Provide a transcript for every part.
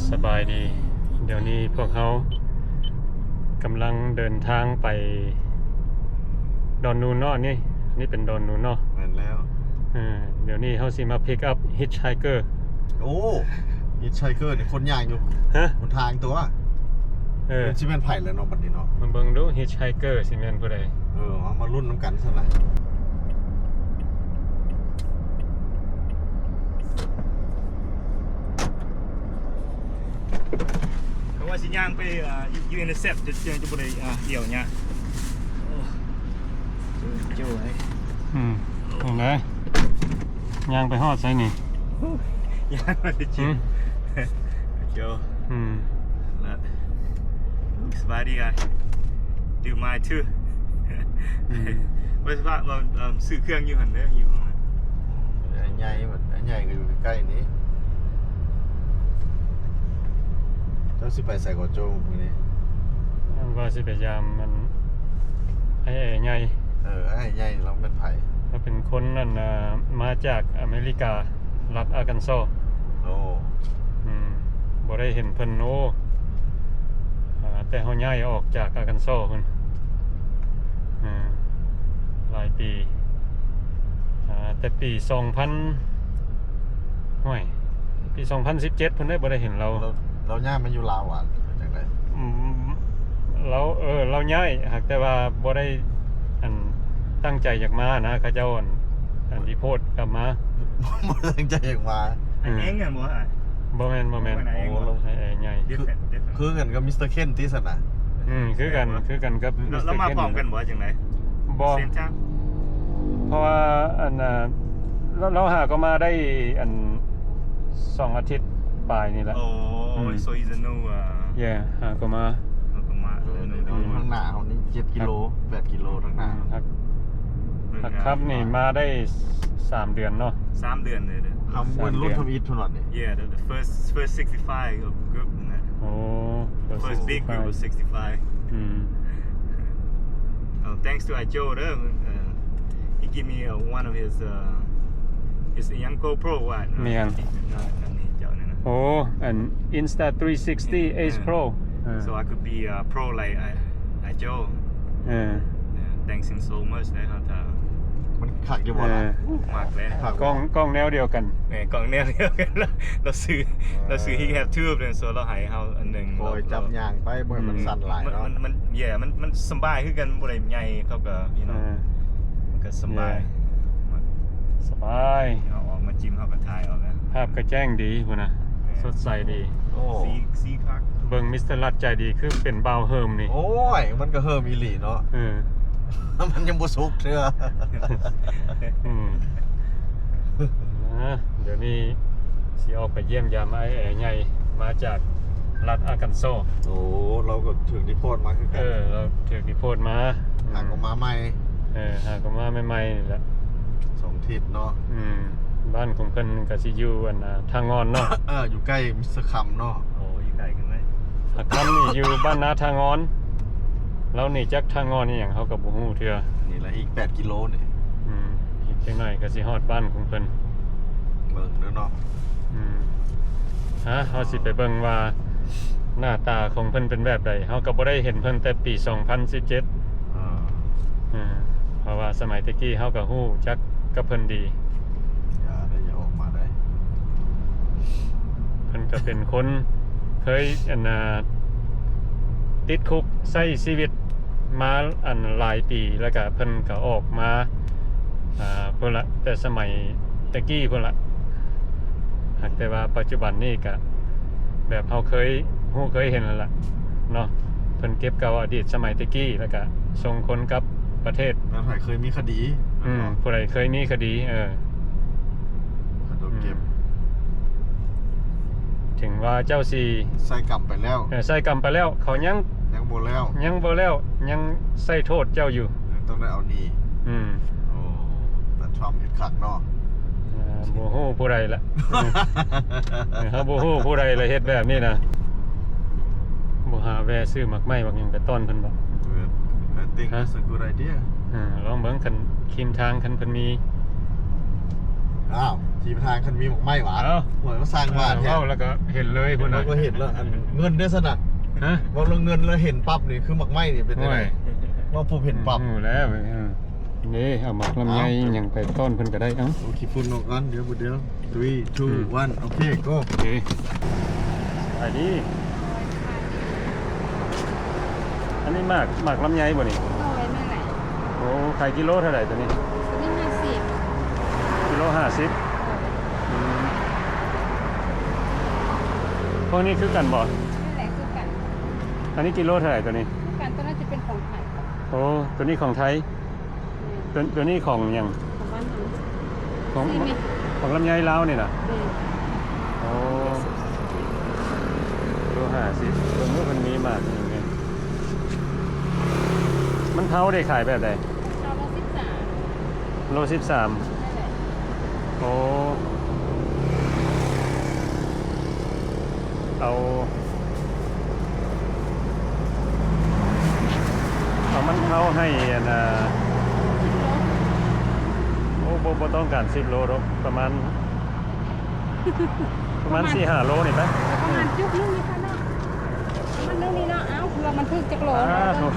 ສະບາຍດີ. ດຽວນີ້ພວກເຮົາກຳລັງເດີນທາງໄປດອນນູນເນາະ. ອັນນີ້ ອັນນີ້ເປັນດອນນູນເນາະ. ແມ່ນແລ້ວ. ເອີ ດຽວນີ້ເຮົາຊິມາພິກອັບຮິດໄຮເກີ. ໂອ້ ຮິດໄຮເກີນີ້ຄົນຍ່າງຢູ່ ຮະ? ຫົນທາງຕົວະ. ເອີ ຊິແມ່ນໃຜແລ້ວເນາະບັດນີ້ເນາະ? ມາເບິ່ງດູ ຮິດໄຮເກີຊິແມ່ນຜູ້ໃດ? ເອີ ເອົາມາລຸ້ນນຳກັນຊັ້ນລະ. ເພາະວ່າຊິຍ່າງໄປ ອ່າ ຢູ່ intercept ຈະ ຈະ ຈະບໍ່ໄດ້ ອ່າ ອຽວຍາກ. ໂອ້ ໂຈ້ເອີຍ. ອືມ ຈັ່ງໃດ? ຍ່າງໄປຮອດໃສນີ້? ໂອ້ ຍ່າງໄປຈິມ. ໂຈ້. ອືມ ລະ ສະບາຍດີ do mine too. ອືມ ວ່າຊິພາ ວ່າ ເອີ່ມ ຊື້ເຄື່ອງຢູ່ຫັ້ນເດີ ຢູ່ ອ້າຍໃຫຍ່ ອ້າຍໃຫຍ່ກໍຢູ່ໃກ້ໆນີ້. ເຈົ້າຊິໄປໃສກໍໂຈ້ມື້ນີ້? ວ່າຊິໄປຢາມມັນ ອ້າຍໃຫຍ່. ເອີ ອ້າຍໃຫຍ່ລາວແມ່ນໃຜ? ລາວເປັນຄົນນັ້ນນະ ມາຈາກອາເມລິກາ ລັດອາກັນຊໍ. ໂອ້ ອືມ ບໍ່ໄດ້ເຫັນເພິ່ນ ໂອ້ ອ່າ ແຕ່ເຮົາຍ້າຍອອກຈາກອາກັນຊໍພຸ້ນ ອ່າ ຫຼາຍປີ ອ່າ ແຕ່ປີສອງພັນ ຫ້ວຍ ປີສອງພັນສິບເຈັດພຸ້ນເດ້ ບໍ່ໄດ້ເຫັນລາວ. ລາວ ລາວຍ້າຍມາຢູ່ລາວຫວາ ຫຼືຈັ່ງໃດ? ອືມ ລາວ ເອີ ລາວຍ້າຍ ຫາກແຕ່ວ່າບໍ່ໄດ້ ອັນ ຕັ້ງໃຈຢາກມານະ ເຂົາເຈົ້າ ອັນ ອັນ deport ກັບມາ. ບໍ່ໄດ້ຕັ້ງໃຈຢາກມາ. ອືມ ອ້າຍເອງແມ່ນບໍ່? ບໍ່ແມ່ນ ບໍ່ແມ່ນ. ໂອ້ ອ້າຍເອງໃຫຍ່. ຄືກັນກັບມິສເຕີເຄນຕິຊັ້ນນະ? ອືມ ຄືກັນ ຄືກັນກັບມິສເຕີເຄນ. ລາວມາພ້ອມກັນບໍ່ ຈັ່ງໃດ? ບໍ່ ເພາະວ່າ ອັນ ລາວ ລາວຫາກໍມາໄດ້ ອັນ ສອງອາທິດປາຍນີ້ແຫຼະ. ໂອ້ so he's a new, uh, yeah, ຫາກໍມາ ຫາກໍມາ. ເອີ ທາງໜ້າເຮົານີ້ເຈັດກິໂລ ແປດກິໂລທາງໜ້າ. ອືມ ຫາກຂັບນີ້ມາໄດ້ສາມເດືອນເນາະ. ສາມເດືອນເລີຍເດີ. ເຮົາເປັນລຸ້ນທຳອິດພຸ້ນນະນີ້. Yeah, the, the first, first sixty-five of the group ນະ. ໂອ້ first big group of sixty-five. ອືມ oh, thanks to ອ້າຍໂຈ້ເດີ. ເອີ he give me, uh, one of his, uh, his ອີຫຍັງ GoPro ວ່າ. ແມ່ນ ອັນນີ້ເຈົ້ານີ້ນະ. ໂອ້ ອັນ Insta three sixty Ace Pro. So I could be a pro like ອ້າຍ ອ້າຍໂຈ້. ເອີ thanks him so much ເດີ. ມັນຄັກຢູ່ບໍ່ລະ? ມັກເລີຍ ຄັກ. ກ້ອງ ກ້ອງແນວດຽວກັນ. ແມ່ນ ກ້ອງແນວດຽວກັນ. ລາວ ລາວຊື້ ລາວຊື້ he have two of them, so ລາວໃຫ້ເຮົາອັນໜຶ່ງ. ຄ່ອຍຈັບຍ່າງໄປ ບໍ່ໃຫ້ມັນສັ່ນຫຼາຍເນາະ. ມັນ ມັນ yeah ມັນ ມັນສະບາຍຄືກັນ ບໍ່ໄດ້ໃຫຍ່ ເຂົາກໍ you know ມັນກໍສະບາຍ. ສະບາຍ ເຮົາອອກມາຈິມ ເຮົາກໍຖ່າຍອອກແລ້ວ. ພາບກໍແຈ້ງດີພຸ້ນນະ. ແມ່ນ ສົດໃສດີ. ໂອ້ ສີ ສີຄັກ. ເບິ່ງມິສເຕີລັດໃຈດີ ຄືເປັນບ່າວເຫີມນີ້. ໂອ້ຍ ມັນກໍເຫີມອີ່ຫຼີເນາະ. ເອີ ມັນຍັງບໍ່ສຸກເທື່ອ. ອືມ ອ່າ ດຽວນີ້ຊິອອກໄປຢ້ຽມຢາມອ້າຍແອໃຫຍ່ ມາຈາກລັດອາກັນຊໍ. ໂອ້ ລາວກໍຖືກ deport ມາຄືກັນ. ເອີ ລາວຖືກ deport ມາ. ຫາກໍມາໃໝ່. ເອີ ຫາກໍມາໃໝ່ໆນີ້ແຫຼະ ສອງທິດເນາະ. ອືມ ບ້ານຂອງເພິ່ນກໍຊິຢູ່ອັນ ອ່າ ທ່າງ່ອນເນາະ. ເອີ ຢູ່ໃກ້ມິສເຕີຄຳເນາະ. ໂອ້ ຢູ່ໃກ້ກັນເລີຍ. ອາຄຳນີ້ຢູ່ບ້ານນາທ່າງ່ອນ. ລາວນີ້ຈັກທ່າງ່ອນອີ່ຫຍັງ ເຮົາກໍບໍ່ຮູ້ເທື່ອ. ນີ້ລະອີກແປດກິໂລນີ້. ອືມ ອີກຈັກໜ້ອຍກໍຊິຮອດບ້ານຂອງເພິ່ນ. ເບິ່ງເດີເນາະ. ອືມ ຮະ ເຮົາຊິໄປເບິ່ງວ່າໜ້າຕາຂອງເພິ່ນເປັນແບບໃດ. ເຮົາກໍບໍ່ໄດ້ເຫັນເພິ່ນແຕ່ປີສອງພັນສິບເຈັດ. ເອີ ເພາະວ່າສະໄໝແຕ່ກີ້ເຮົາກໍຮູ້ຈັກກັບເພິ່ນດີ. ຢ່າໄດ້ ຢ່າອອກມາໄດ້. ເພິ່ນກໍເປັນຄົນເຄີຍ ອັນນ່າ ຕິດຄຸກໃຊ້ຊີວິດມາ ອັນ ຫຼາຍປີ ແລ້ວກະເພິ່ນກໍອອກມາ ອ່າ ພຸ້ນລະ ແຕ່ສະໄໝແຕ່ກີ້ພຸ້ນລະ. ຫາກແຕ່ວ່າປັດຈຸບັນນີ້ກະແບບເຮົາເຄີຍຮູ້ເຄີຍເຫັນແລ້ວລະເນາະ. ເພິ່ນເກັບເກົ່າອະດີດສະໄໝແຕ່ກີ້ ແລ້ວກະສົ່ງຄົນກັບປະເທດ. ແລ້ວໃຜເຄີຍມີຄະດີ? ອືມ ຜູ້ໃດເຄີຍມີຄະດີ ເອີ ເຂົາເຈົ້າເກັບ. ອືມ ເຖິງວ່າເຈົ້າຊິໃຊ້ກຳໄປແລ້ວ ເອີ ໃຊ້ກຳໄປແລ້ວ ເຂົາຍັງ ຍັງບໍ່ແລ້ວ ຍັງບໍ່ແລ້ວ ຍັງໃຊ້ໂທດເຈົ້າຢູ່. ເອີ ຕ້ອງໄດ້ເອົາໜີ. ອືມ ໂອ້ ແຕ່ທຣຳເຮັດຄັກເນາະ. ເອີ ບໍ່ຮູ້ຜູ້ໃດລະ. ເອີ ເຮົາບໍ່ຮູ້ຜູ້ໃດລະເຮັດແບບນີ້ນະ. ບໍ່ຫາແວ່ຊື້ໝາກໄມ້ໝາກຫຍັງໄປຕ້ອນເພິ່ນບໍ? ເອີ I think that's a good idea. ເອີ ລອງເບິ່ງ ຄັນຄີມທາງ ຄັນເພິ່ນມີ. ອ້າວ ທີ່ປະທານ ຄັນມີໝາກໄມ້ຫວາ ເອົ້າ ໂອ້ຍ ມາສ້າງຫວານແທ້ ເວົ້າແລ້ວກໍເຫັນເລີຍພຸ້ນນະ ເວົ້າແລ້ວເຫັນແລ້ວ ອັນເງິນເດ້ຊັ້ນນະ ຮະ ເວົ້າເລື່ອງເງິນແລ້ວເຫັນປັບນີ້ ຄືໝາກໄມ້ນີ້ເປັນຈັ່ງໃດ ໂອ້ຍ ເວົ້າປຸບເຫັນປັບ ຮູ້ແລ້ວ ເອີ ນີ້ ເອົາໝາກລຳໄຍ ເອົ້າ ຫຍັງໄປຕ້ອນເພິ່ນກໍໄດ້ ເອົ້າ ເອົາຂີ້ຝຸ່ນອອກກ່ອນ ດຽວ ດຽວ three two one ໂອເຄ go ໂອເຄ ສະບາຍດີ ອັນນີ້ໝາກ ໝາກລຳໄຍບໍ່ນີ້? ໂດຍ ແມ່ນແຫຼະ ໂອ້ ຂາຍກິໂລເທົ່າໃດຕົວນີ້? ຕົວນີ້ຫ້າສິບ ກິໂລຫ້າສິບ ໂດຍ ອືມ ພວກນີ້ຄືກັນບໍ່? ແມ່ນແຫຼະ ຄືກັນ ອັນນີ້ກິໂລເທົ່າໃດຕົວນີ້? ຄືກັນ ຕົວນັ້ນຈະເປັນຂອງໄທ ໂອ້ ຕົວນີ້ຂອງໄທ ແມ່ນ ຕົວ ຕົວນີ້ຂອງຫຍັງ? ຂອງບ້ານເຮົາ ຂອງ ຂອງລຳໄຍລາວນີ້ນະ ແມ່ນ ໂອ້ ໂລຫ້າສິບ ເບິ່ງເດີ ເພິ່ນມີໝາກນີ້ ມັນເທົາເດ້ ຂາຍແບບໃດ? ເທົາໂລສິບສາມ ໂລສິບສາມ ແມ່ນແຫຼະ ໂອ້ ເອົາ ເອົາມັນເຂົ້າໃຫ້ອັນນ່າ ໂອ້ ບໍ່ ບໍ່ຕ້ອງການສິບໂລດອກ ປະມານ ປະມານສີ່ຫ້າໂລນີ້ໄປ ປະມານຈຸກໜຶ່ງນີ້ຄ່ະເນາະ ປະມານໜຶ່ງນີ້ເນາະ ເອົາ ເພື່ອມັນຖືກຈັກໂລ ເອົາໂທ ຮະ?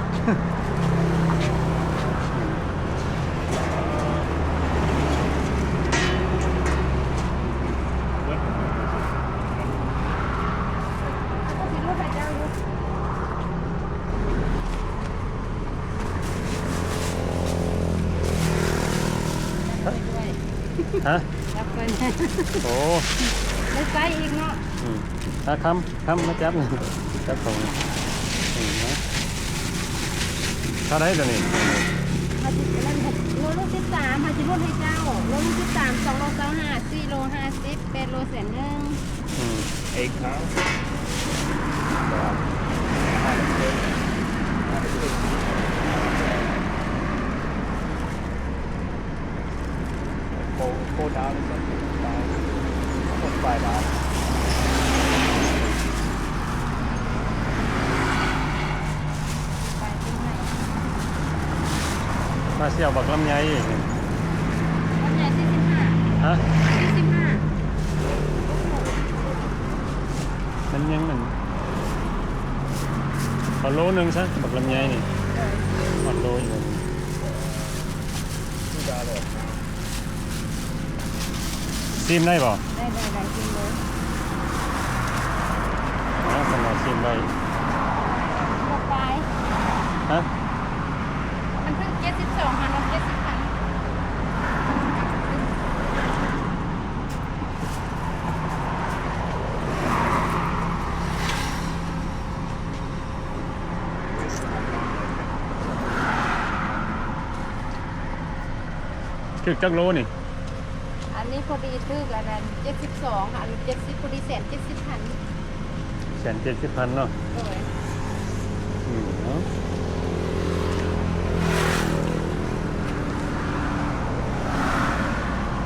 ໂອ້ ໄດ້ໃຊ້ອີກເນາະ ອືມ ອາ ຄຳ ຄຳ ມາຈັບ ຈັບຂອງ ອືມ ເທົ່າໃດຕົວນີ້? ໂລໜຶ່ງສິບສາມ ເຮົາຊິຫຼຸດໃຫ້ເຈົ້າ ໂລໜຶ່ງສິບສາມ ສອງໂລຊາວຫ້າ ສີ່ໂລຫ້າສິບ ແປດໂລແສນໜຶ່ງ ອືມ ເອັກເຮົາ Four, four dollars, four, five dollars. ມາຊິເອົາບັກລຳໄຍອີກ ລຳໄຍສີ່ສິບຫ້າ ຮະ ສີ່ສິບຫ້າ ມັນຍັງນັ້ນ ເອົາໂລໜຶ່ງຊະ ບັກລຳໄຍນີ້ ຮອດໂລຢູ່ ຊີມໄດ້ບໍ່? ໄດ້ ໄດ້ ໄດ້ ຊີມເລີຍ ເອົາ ຄັນວ່າຊີມໄດ້ ຫົກປາຍ ຮະ? ມັນຖືກເຈັດສິບສອງ ຫາລົດເຈັດສິບພັນ ຖືກຈັກໂລນີ້? ອັນນີ້ພໍດີຖືກອັນນັ້ນ ເຈັດສິບສອງ ອັນເຈັດສິບ ພໍດີແສນເຈັດສິບພັນ ແສນເຈັດສິບພັນເນາະ ໂດຍ ອືມ ເນາະ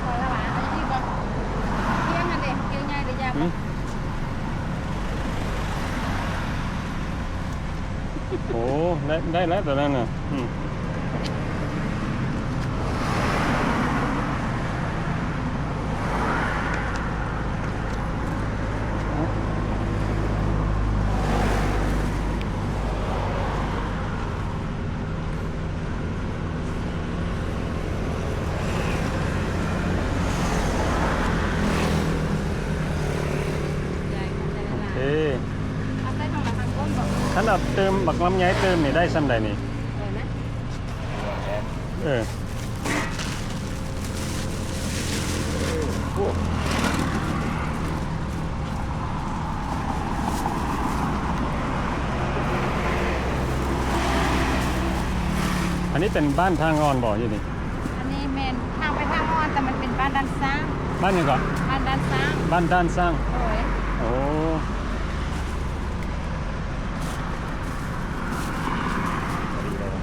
ພໍແລ້ວຫວາ ເອົາອີກບໍ່? ເກງຫັ້ນເດ ເກງໃຫຍ່ເດ ຢາກບໍ່? ອືມ ໂອ້ ໄດ້ ໄດ້ແລ້ວຕົວນັ້ນນະ ອືມ ໂອເຄ ເອົາໃສ່ຖັງລະພັນກົ້ນບໍ່? ຄັນເອົາຕື່ມ ບັກລຳໄຍຕື່ມນີ້ໄດ້ສ່ຳໃດນີ້? ເອີ ນະ ເອີ ອັນນີ້ເປັນບ້ານທ່າງ່ອນບໍ່ ຢູ່ນີ້? ອັນນີ້ແມ່ນທາງໄປທ່າງ່ອນ ແຕ່ມັນເປັນບ້ານດ່ານຊ້າງ. ບ້ານຫຍັງເກາະ? ບ້ານດ່ານຊ້າງ. ບ້ານດ່ານຊ້າງ. ໂດຍ. ໂອ້.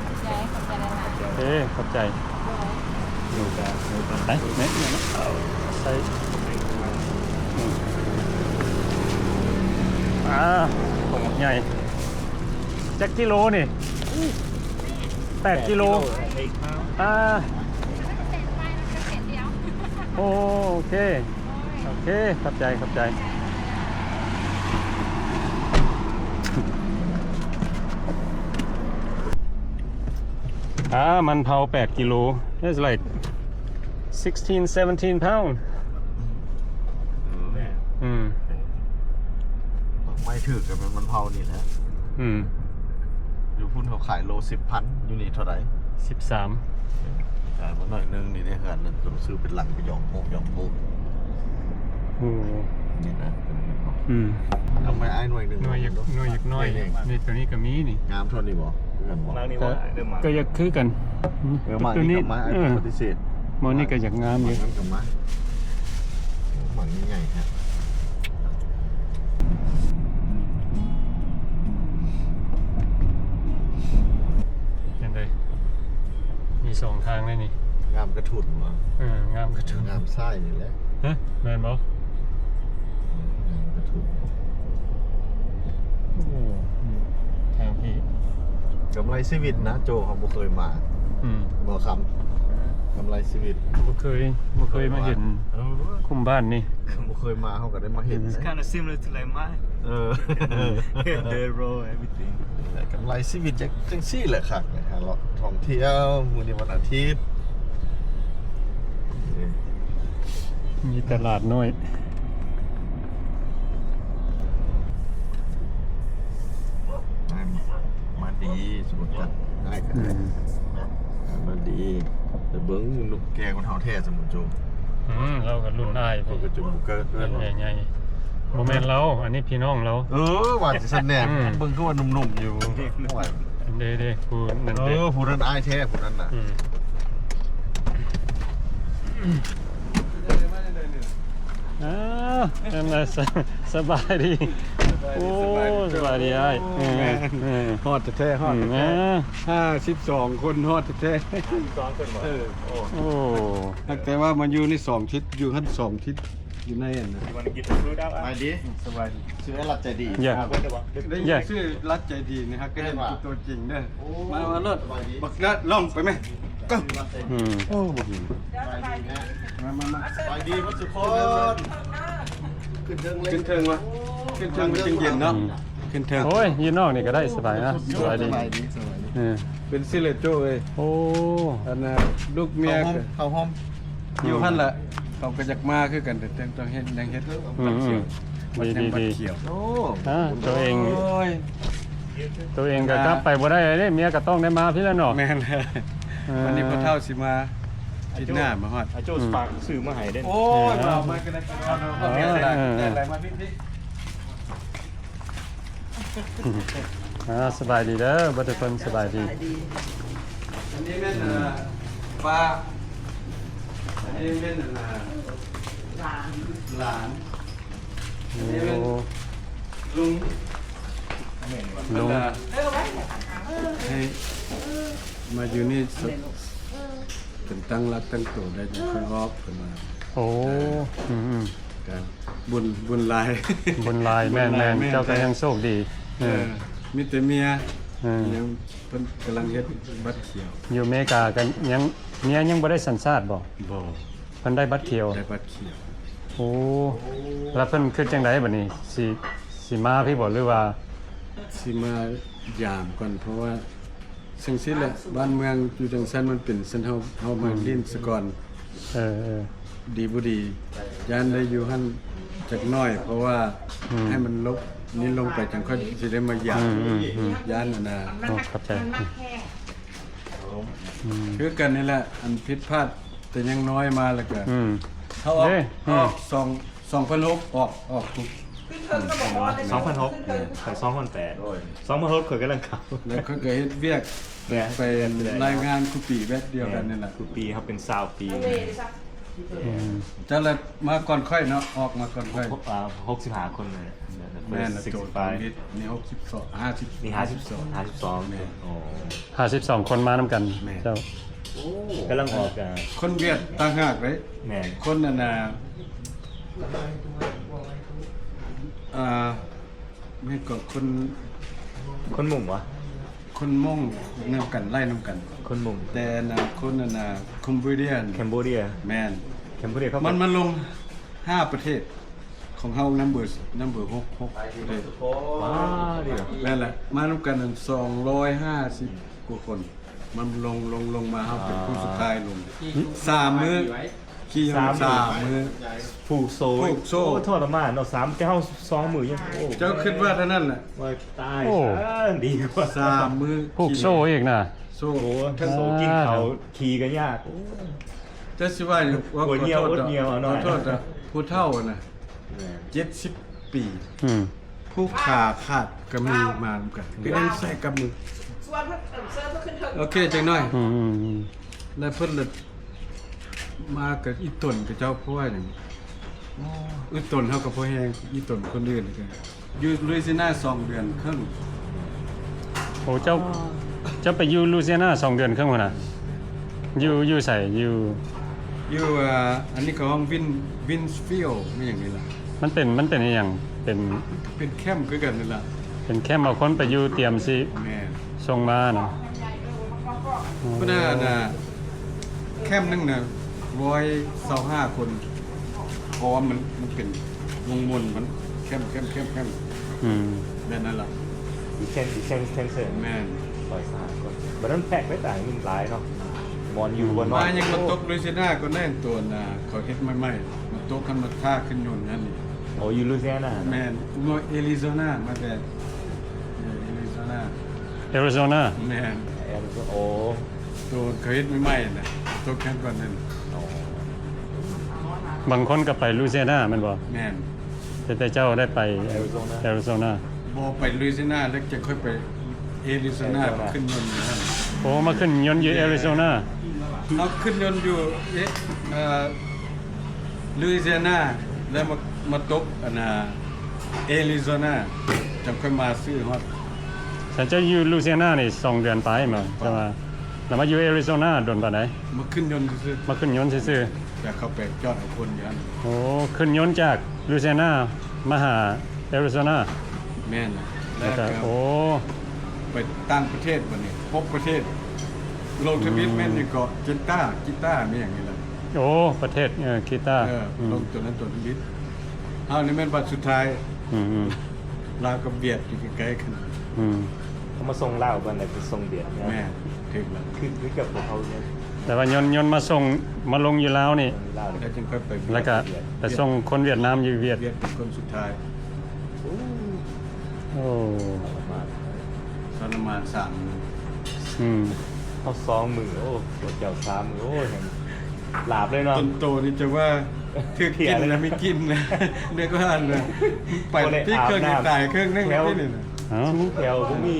ຂອບໃຈ ຂອບໃຈຫຼາຍໆ. ເອີ ຂອບໃຈ. ໂດຍ. ໄປ ແມ່ ໃສ່ ອືມ ອ່າ ຂອງໃຫຍ່. ຈັກກິໂລນີ້? ແປດກິໂລ. ອ່າ. ໂອ້ ໂອເຄ ໂອເຄ ຂອບໃຈ ຂອບໃຈ. ອ່າ ມັນເຜົາແປດກິໂລ That's like sixteen, seventeen pound. ອືມ ອືມ ດອກໄມ້ຖືກກໍແມ່ນມັນເຜົານີ້ແຫຼະ. ອືມ ຢູ່ພຸ້ນເຂົາຂາຍໂລສິບພັນ ຢູ່ນີ້ເທົ່າໃດ? ສິບສາມ. ຂາຍບໍ່ໜ້ອຍໜຶ່ງນີ້ເດ້ ເຮືອນນັ້ນ ຕ້ອງຊື້ເປັນຫຼັງໄປຢອງໂປະຢອງໂປະ. ໂອ້ ນີ້ນະ. ອືມ ດອກໄມ້ອ້າຍໜ່ວຍໜຶ່ງ ໜ່ວຍຢາກ ໜ່ວຍຢາກນ້ອຍ. ນີ້ ນີ້ ໂຕນີ້ກໍມີນີ້. ງາມເທົ່ານີ້ບໍ່? ຄືກັນບໍ່? ກໍຢາກຄືກັນ. ເອີ ໂຕນີ້ ເອີ ປະຕິເສດ. ໝ່ອງນີ້ກໍຢາກງາມຢູ່. ມັນກໍມາ ໝ່ອງນີ້ໃຫຍ່ແທ້. ຈັ່ງໃດ? ມີສອງທາງເລີຍນີ້. ງາມກະທຸ່ນຫວາ? ເອີ ງາມກະທຸ່ນ. ງາມຊ້າຍນີ້ແຫຼະ. ຮະ? ແມ່ນບໍ່? ເອີ ງາມກະທຸ່ນ. ໂອ້ ທາງພີ້ ກຳໄລຊີວິດນະ ໂຈ ເຮົາບໍ່ເຄີຍມາ. ອືມ ບໍ່ຄຳ ກຳໄລຊີວິດ. ບໍ່ເຄີຍ ບໍ່ເຄີຍມາເຫັນຄຸ້ມບ້ານນີ້. ບໍ່ເຄີຍມາ ເຮົາກໍໄດ້ມາເຫັນ. It's kinda similar to, like, mine. ເອີ The road, everything. ກຳໄລຊີວິດຈັ່ງ ຈັ່ງຊີ້ແຫຼະຄັກເລີຍ ຫາເລາະທ່ອງທ່ຽວ. ມື້ນີ້ວັນອາທິດ ມີຕະຫຼາດນ້ອຍ. ມາ ມາດີ ສົມມຸດກັນໄດ້. ອືມ ມາດີ ແຕ່ເບິ່ງໜຸ່ມແກ່ກວ່າເຮົາແທ້ ສົມມຸດຈຸ. ອືມ ລາວກໍລຸ້ນອ້າຍ ເພິ່ນກໍຈຸບໍ່ເກີດເລີຍ. ໃຫຍ່ໆ ບໍ່ແມ່ນລາວ ອັນນີ້ພີ່ນ້ອງລາວ. ເອີ ວ່າຈັ່ງຊັ້ນແດ່. ອືມ ເບິ່ງຄືວ່າໜຸ່ມໆຢູ່. ໂອ້ຍ ເດ້ໆ ຜູ້ນັ້ນເດ້. ເອີ ຜູ້ນັ້ນອ້າຍແທ້ ຜູ້ນັ້ນນະ. ອືມ ອ້າວ ອັນນັ້ນ ສະ ສະບາຍດີ. ໂອ້ ສະບາຍດີອ້າຍ. ເອີ ຮອດແທ້ໆ ຮອດແທ້ໆ. ຫ້າສິບສອງຄົນ ຮອດແທ້ໆ. ຫ້າສິບສອງຄົນບໍ່? ເອີ ໂອ້ ແຕ່ວ່າມາຢູ່ນີ້ສອງທິດ ຢູ່ຫັ້ນສອງທິດ ຢູ່ໃນອັນນັ້ນ. ສະບາຍດີ ສະບາຍດີ. ຊື່ໄອ້ລັດໃຈດີ. ໄດ້ຍິນຊື່ລັດໃຈດີນີ້ ຫາກກໍເຫັນຕົວຈິງເດີ. ມາ ມາໂລດ ບັກລັດ ລອງໄປແມະ. ອືມ ໂອ້ ບໍ່ເຫັນ. ມາ ມາ ມາ ສະບາຍດີໝົດທຸກຄົນ. ຂຶ້ນເທິງເລີຍ ຂຶ້ນເທິງວະ ຂຶ້ນເທິງມັນຈຶ່ງເຢັນເນາະ. ອືມ ຂຶ້ນເທິງ. ໂອ້ຍ ຢູ່ນອກນີ້ກໍໄດ້ ສະບາຍນະ. ສະບາຍດີ ສະບາຍດີ. ເອີ ເປັນຊິເລໂຈ້ເອີຍ. ໂອ້ ອັນນ່າ ລູກເມຍ ເຂົ້າຮ່ວມ ຢູ່ຫັ້ນລະ. ເຂົາກໍຢາກມາຄືກັນ ແຕ່ຕ້ອງເຮັດ ຍັງເຮັດບັດຂຽວ. ອືມ ບັດຂຽວ. ໂອ້ ໂຕເອງ ໂອ້ຍ ໂຕເອງກໍກັບໄປບໍ່ໄດ້ເດ້ ເມຍກໍຕ້ອງໄດ້ມາພີ້ລະເນາະ. ແມ່ນແລ້ວ. ເອີ ວັນນີ້ພໍ່ເຖົ້າຊິມາ ອາໂຈ້ ອາໂຈ້ຝາກຊື້ມາໃຫ້ເດ້. ໂອ້ຍ ເອົາມາກໍໄດ້. ເອີ ເອີ ເອີ ໄດ້ຫຼາຍມາພີ້. ອ່າ ສະບາຍດີເດີ ເບິດທຸກຄົນ ສະບາຍດີ. ອັນນີ້ແມ່ນ ເອີ ປ້າ ອັນນີ້ແມ່ນ ຫຼານ ຫຼານ. ໂອ້ ອັນນີ້ແມ່ນລຸງ ລຸງ ເພິ່ນວ່າໃຫ້ມາຢູ່ນີ້ ເປັນຕັ້ງຫຼັກຕັ້ງໂຕໄດ້ຈັ່ງຄ່ອຍອອກ ເພິ່ນວ່າ. ໂອ້ ອືມໆ ກໍບຸນ ບຸນຫຼາຍ ບຸນຫຼາຍ. ແມ່ນໆ ເຈົ້າກໍຍັງໂຊກດີ. ເອີ ເອີ ມີແຕ່ເມຍ ເອີ ຍັງ ເພິ່ນກຳລັງເຮັດບັດຂຽວ. ຢູ່ເມກາກໍຍັງ ເມຍຍັງບໍ່ໄດ້ສັນຊາດບໍ່? ບໍ່. ເພິ່ນໄດ້ບັດຂຽວ ໄດ້ບັດຂຽວ. ໂອ້ ແລ້ວເພິ່ນຄິດຈັ່ງໃດບັດນີ້ ຊິ ຊິມາພີ້ບໍ່ ຫຼືວ່າ ຊິມາຢາມກ່ອນ ເພາະວ່າ ຈັ່ງຊີ້ແຫຼະ ບ້ານເມືອງຢູ່ຈັ່ງຊັ້ນ ມັນເປັນຊັ້ນ ເຮົາ ເຮົາມາ ອືມ ຫຼິ້ນສະກ່ອນ. ເອີ ເອີ ດີບໍ່ດີ ຢ້ານໄດ້ຢູ່ຫັ້ນຈັກໜ້ອຍ ເພາະວ່າ ອືມ ໃຫ້ມັນລົບນີ້ລົງໄປ ຈັ່ງຄ່ອຍຊິໄດ້ມາຢາມ. ອືມໆໆ ຢ້ານອັນນ່າ. ໂອ້ ຂອບໃຈ. ອືມ ຄືກັນນີ້ແຫຼະ ອັນຜິດພາດແຕ່ຍັງນ້ອຍມາ ແລ້ວກໍ ອືມ ເຮົາອອກ ເດ້ ເຮົາອອກ ອືມ ສອງ ສອງພັນຫົກ ອອກ ອອກທຸກ ສອງພັນຫົກ ເອີ ຂ້ອຍສອງພັນແປດ ໂອ້ຍ ສອງພັນຫົກ ຂ້ອຍກຳລັງເຂົ້າ ແລ້ວຂ້ອຍກໍເຮັດວຽກ ແມ່ນ ໄປລາຍງານຄູປີແບບດຽວກັນນີ້ແຫຼະ ຄູປີເຮົາເປັນຊາວປີ. ອືມ ເຈົ້າລະມາກ່ອນຂ້ອຍເນາະ ອອກມາກ່ອນຂ້ອຍ. ຫົກ ອ່າ ຫົກສິບຫ້າຄົນເລີຍ. ແມ່ນ sixty-five ນີ້ ຫົກສິບສອງ ຫ້າສິບ ນີ້ ຫ້າສິບສອງ ຫ້າສິບສອງ. ແມ່ນ ໂອ້ ຫ້າສິບສອງຄົນມານຳກັນ. ແມ່ນ ເຈົ້າ ໂອ້ ກຳລັງອອກ ອ່າ ຄົນຫວຽດຕ່າງຫາກເດ້. ແມ່ນ ຄົນອັນນ່າ ອ່າ ແມ່ນກໍຄົນ ຄົນມົ້ງຫວາ? ຄົນມົ້ງນຳກັນ ໄລ່ນຳກັນ ຄົນມົ້ງ. ແຕ່ອັນນ່າ ຄົນອັນນ່າ Cambodian Cambodia. ແມ່ນ ແຄມເບຣີ ມັນມາລົງຫ້າປະເທດ ຂອງເຮົາ number number ຫົກ ຫົກປະເທດ. ວ້າ ດີ ແມ່ນແຫຼະ ມານຳກັນນັ້ນສອງຮ້ອຍຫ້າສິບກວ່າຄົນ. ມັນລົງ ລົງ ລົງມາ ເຮົາເປັນຜູ້ສຸດທ້າຍລົງ. ສາມມື້ ຂີ່ຢູ່ສາມມື້ ຜູກໂສ້ ຜູກໂສ້ ໂອ້ ທໍລະມານເນາະ. ສາມ ແຕ່ເຮົາສອງມື້ຍັງ ໂອ້ ເຈົ້າຄິດວ່າເທົ່ານັ້ນແຫຼະ ວ່າຕາຍ ໂອ້ ດີກວ່າ ສາມມື້ ຜູກໂສ້ອີກນະ ໂສ້ ໂອ້ ທັງໂສ້ ກິນເຂົ້າ ຂີ່ກໍຍາກ. ໂອ້ ເຈົ້າຊິວ່າ ວ່າ ປວດໜຽວ ຂອໂທດ ອົດໜຽວເນາະ ເນາະ ຂໍໂທດເນາະ ຜູ້ເຖົ້ານະ ເຈັດສິບປີ ອືມ ຜູ້ຂາຂາດກໍມີມານຳກັນ ກໍຍັງໃສ່ກັບມື. ໂອເຄ ຈັກໜ້ອຍ ອືມໆໆ ແລ້ວເພິ່ນລະມາກັບອີ່ຕົນຂະເຈົ້າ ເພາະວ່າຫຍັງ ໂອ້ ອີ່ຕົນເຮົາກໍພໍແຮງ ອີ່ຕົນຄົນອື່ນກໍ ຢູ່ລຸຍຊີນາສອງເດືອນເຄິ່ງ. ໂອ້ ເຈົ້າ ເຈົ້າໄປຢູ່ລຸຍຊີນາສອງເດືອນເຄິ່ງພຸ້ນນະ? ຢູ່ ຢູ່ໃສ? ຢູ່ ຢູ່ ອ່າ ອັນນີ້ເຂົາຮ້ອງ Win Winsfield ແມ່ນຫຍັງນີ້ລະ? ມັນເປັນ ມັນເປັນອີ່ຫຍັງ? ເປັນ ເປັນແຄມຄືກັນນີ້ລະ. ເປັນແຄມ ເອົາຄົນໄປຢູ່ຕຽມຊິ ແມ່ນ ສົ່ງມານະ. ພຸ້ນນະ ອັນນະ ແຄມໜຶ່ງນະ ຮ້ອຍຊາວຫ້າຄົນ ເພາະວ່າມັນ ມັນເປັນວົງວົນ ມັນແຄມ ແຄມ ແຄມ ແຄມ ອືມ ແບບນັ້ນລະ. ອີເຊັນ ອີເຊັນ ເຊັນເຊີ ແມ່ນ ຮ້ອຍຊາວຫ້າຄົນ. ບັດນັ້ນແພັກໄດ້ຕ່າງ ມັນຫຼາຍເນາະ ບ່ອນຢູ່ ອືມ ບ່ອນນອນ. ມາຍັງມາຕົກລຸຍຊີນາກໍແນ່ນຕົວນະ ເຂົາເຮັດໃໝ່ໆ ມາຕົກ ຄັນມາຖ້າຂຶ້ນຍົນຫັ້ນນີ້. ໂອ້ ຢູ່ລຸຍຊີນາ ແມ່ນ ບໍ່ Arizona ມາແຕ່ Arizona Arizona ແມ່ນ Arizona ໂອ້ ໂຕເຂົາເຮັດໃໝ່ໆນະ ຕົກແຄມກ່ອນນັ້ນ. ອໍ ບາງຄົນກໍໄປລຸຍຊີນາແມ່ນບໍ່? ແມ່ນ ແຕ່ ແຕ່ເຈົ້າໄດ້ໄປ Arizona Arizona ບໍ່ ໄປລຸຍຊີນາ ແລ້ວຈະຄ່ອຍໄປ Arizona Arizona ຂຶ້ນຍົນຢູ່ຫັ້ນ. ໂອ້ ມາຂຶ້ນຍົນຢູ່ ແມ່ນ Arizona ເຮົາຂຶ້ນຍົນຢູ່ ເອ ເອີ ລຸຍຊີນາ ແລ້ວມາ ມາຕົກອັນນະ Arizona ຈັ່ງຄ່ອຍມາຊື້ຮອດ. ຊັ້ນເຈົ້າຢູ່ລຸຍຊີນານີ້ສອງເດືອນປາຍແມ່ນບໍ່? ແຕ່ວ່າ ແລ້ວມາຢູ່ Arizona ດົນປານໃດ? ມາຂຶ້ນຍົນຊື່ໆ ມາຂຶ້ນຍົນຊື່ໆ ຢາກເຂົ້າໄປຈອດເອົາຄົນຢູ່ຫັ້ນ. ໂອ້ ຂຶ້ນຍົນຈາກລຸຍຊີນາມາຫາ Arizona ແມ່ນ ແລ້ວກໍ ໂອ້ ໄປຕ່າງປະເທດ ບັດນີ້ຫົກປະເທດ ລົງທະບຽນ ອືມ ແມ່ນຫຍັງເກາະ Gita Gita ແມ່ນຫຍັງນີ້ລະ. ໂອ້ ປະເທດ ເອີ Gita ເອີ ອືມ ລົງຕົວນັ້ນຕົວນີ້. ເຮົານີ້ແມ່ນບັດສຸດທ້າຍ ອືມໆ ລາວກັບຫວຽດຢູ່ໃກ້ໆກັນ. ອືມ ເຂົາມາສົ່ງລາວກ່ອນ ແລ້ວໄປສົ່ງຫວຽດ. ແມ່ນ ຖືກແລ້ວ ຄື ຄືກັບພວກເຮົານີ້ ແຕ່ວ່າຍົນ ຍົນມາສົ່ງ ມາລົງຢູ່ລາວນີ້ ລົງລາວ ແລ້ວຈຶ່ງຄ່ອຍໄປຫວຽດ ແລ້ວກະໄປສົ່ງຄົນຫວຽດນາມຢູ່ຫວຽດ. ຫວຽດເປັນຄົນສຸດທ້າຍ. ໂອ້ ໂອ້ ທໍລະມານ ທໍລະມານສາມມື້. ອືມ ເຮົາສອງມື້ ໂອ້ ພວກເຈົ້າສາມມື້ ໂອ້ຍ ຫຼາບເລີຍເນາະ. ຕົ້ນໂຕນີ້ຈະວ່າຖືກກິນແລ້ວມີກິ່ນນະ ເດັກວ່າອັນນະ ໄປທີ່ເຄື່ອງນີ້ຕາຍເຄິ່ງໜຶ່ງທີ່ນີ້ນະ. ເອົ້າ ແຖວບໍ່ມີ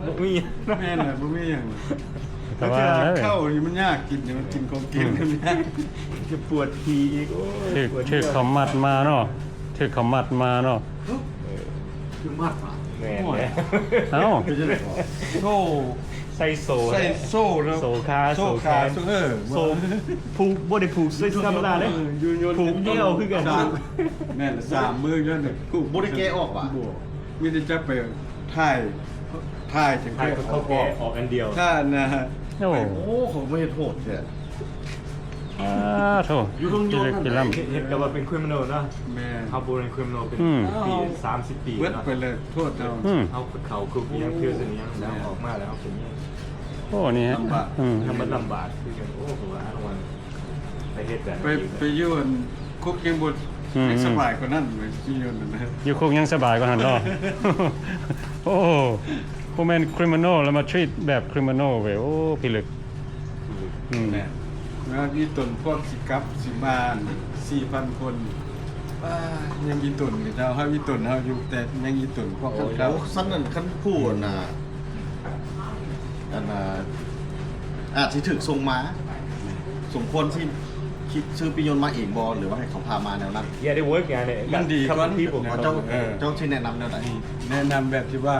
ບໍ່ມີ ແມ່ນລະ ບໍ່ມີຫຍັງ. ແຕ່ວ່າເຂົ້ານີ້ມັນຍາກກິນນີ້ ມັນກິນຂອງກິນ ອືມ ມັນຍາກ ຈະປວດຂີ້ອີກ. ໂອ້ຍ ຖືກ ປວດ ຖືກເຂົາມັດມາເນາະ ຖືກເຂົາມັດມາເນາະ. ເອີ ຖືກມັດມາ ແມ່ນ ໂອ້ຍ ເອົ້າ ເປັນຈັ່ງໃດກໍ ໂອ້ ໃສ່ໂສ້ ໃສ່ໂສ້ເນາະ ໂສ້ຂາ ໂສ້ຂາ ໂສ້ແຂນ ໂສ້ ເອີ ໂສ້ຜູກ ບໍ່ໄດ້ຜູກໃສ່ທຳມະດາເດ້ ຢູ່ຍົນ ຜູກແອວຄືກັນ. ສາມ ແມ່ນລະ ສາມມື້ຢູ່ຫັ້ນ ຜູກບໍ່ໄດ້ແກະອອກຫວາ? ບໍ່ ມີແຕ່ຈັບໄປຖ່າຍ ຖ່າຍຈັ່ງ ຖ່າຍ ເຂົາແກະອອກອັນດຽວ ຖ້ານະ. ໂອ້ ໂອ້ ເຂົາບໍ່ເຮັດໂຫດແທ້. ອາ ໂທ້ ຢູ່ເລິກພິລ້ຳ ເຮັດ ເຮັດກັບວ່າເປັນຄຣິມມິນອລເນາະ. ແມ່ນ ເຮົາບໍ່ເປັນຄຣິມມິນອລ ເປັນ ອືມ ປີ ສາມສິບປີ ເບິດເນາະ ໄປເລີຍ ໂທດເຮົາ. ອືມ ເຮົາໄປເຂົ້າຄຸກອີ່ຫຍັງ ເພິ່ນອີ່ຫຍັງ ແລ້ວອອກມາແລ້ວເປັນຫຍັງ. ໂອ້ ນີ້ ລຳບາກ ອືມ ທຳມະດາ ລຳບາກຄືກັນ. ໂອ້ ເຂົາວ່າອັນ ໄປເຮັດແບບ ໄປ ໄປຢູ່ອັນຄຸກຍັງບໍ່ ອືມ ຍັງສະບາຍກວ່ານັ້ນເວີຍ ຢູ່ນັ້ນນະ ຢູ່ຄຸກຍັງສະບາຍກວ່າຫັ້ນເນາະ. ໂອ້ ບໍ່ແມ່ນຄຣິມມິນອລ ແລ້ວມາທຣີດແບບຄຣິມມິນອລເວີຍ. ໂອ້ ພິລຶກ ອືມ ແມ່ນ ແລ້ວອີ່ຕົນພວກຊິກັບຊິມາສີ່ພັນຄົນ ປ້າ ຍັງອີ່ຕົນເຂົາເຈົ້າ ເຮົາອີ່ຕົນເຮົາຢູ່ ແຕ່ຍັງອີ່ຕົນພວກເຂົາເຈົ້າ. ໂອ້ ຊັ້ນນັ້ນ ຄັນຜູ້ອັນນ່າ ອັນນ່າ ອາດຊິຖືກສົ່ງມາ ສົມຄວນຊິ ຊິຊື້ປີ້ຍົນມາເອງບໍ່ ຫຼືວ່າໃຫ້ເຂົາພາມາແນວນັ້ນ? Yeah, they work ໄງ ມັນດີກວ່າ ເຂົາເຈົ້າ ເອີ ເຈົ້າຊິແນະນຳແນວໃດ? ແນະນຳແບບທີ່ວ່າ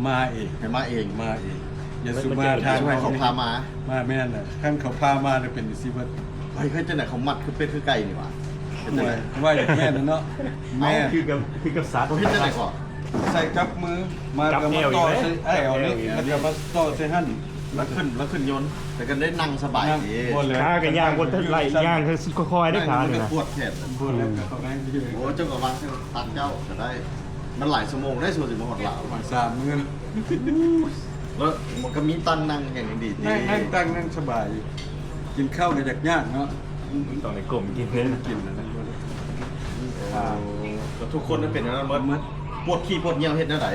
ມາເອງ ໃຫ້ມາເອງ ມາເອງ ຢ່າສູ່ມາທາງເຂົາພາມາ ມາ ແມ່ນລະ ຄັນເຂົາພາມາລະເປັນຈັ່ງຊີ້ເບິດ. ເຮີ້ຍ ເຮັດຈັ່ງໃດເຂົາມັດຄືເປັດຄືໄກ່ນີ້ຫວາ? ເຮັດຈັ່ງໃດ? ວ່າຢ່າງແມ່ນເນາະ ແມ່ນ ຄືກັບ ຄືກັບສັດ ເຮັດຈັ່ງໃດກໍ ໃສ່ກັບມື ມາກໍມາຕໍ່ໃສ່ແອວນີ້ ແລ້ວກໍມາຕໍ່ໃສ່ຫັ້ນ ລະຂຶ້ນ ລະຂຶ້ນຍົນ ແຕ່ກໍໄດ້ນັ່ງສະບາຍດີ. ຂາກໍຍ່າງບໍ່ໄດ້ ຍ່າງຄ່ອຍໆ ໄດ້ຂານີ້ນະ. ປວດແຂນ. ໂອ້ ເຈົ້າກໍວາງໃສ່ຕັກເຈົ້າກໍໄດ້. ມັນຫຼາຍຊົ່ວໂມງໄດ໋ ສ່ວນຊິມາຮອດລາວ. ສາມມື້. ແລ້ວມັນກໍມີຕັ່ງນັ່ງແຮງດີ. ນັ່ງ ນັ່ງຕັ່ງນັ່ງສະບາຍຢູ່. ກິນເຂົ້າກໍຢາກຍາກເນາະ. ຕ້ອງໄດ້ກົ້ມກິນເດ້. ກິນແລ້ວ ແລ້ວທຸກຄົນເປັນແນວນັ້ນໝົດ. ປວດຂີ້ປວດຍ່ຽວເຮັດແນວໃດ?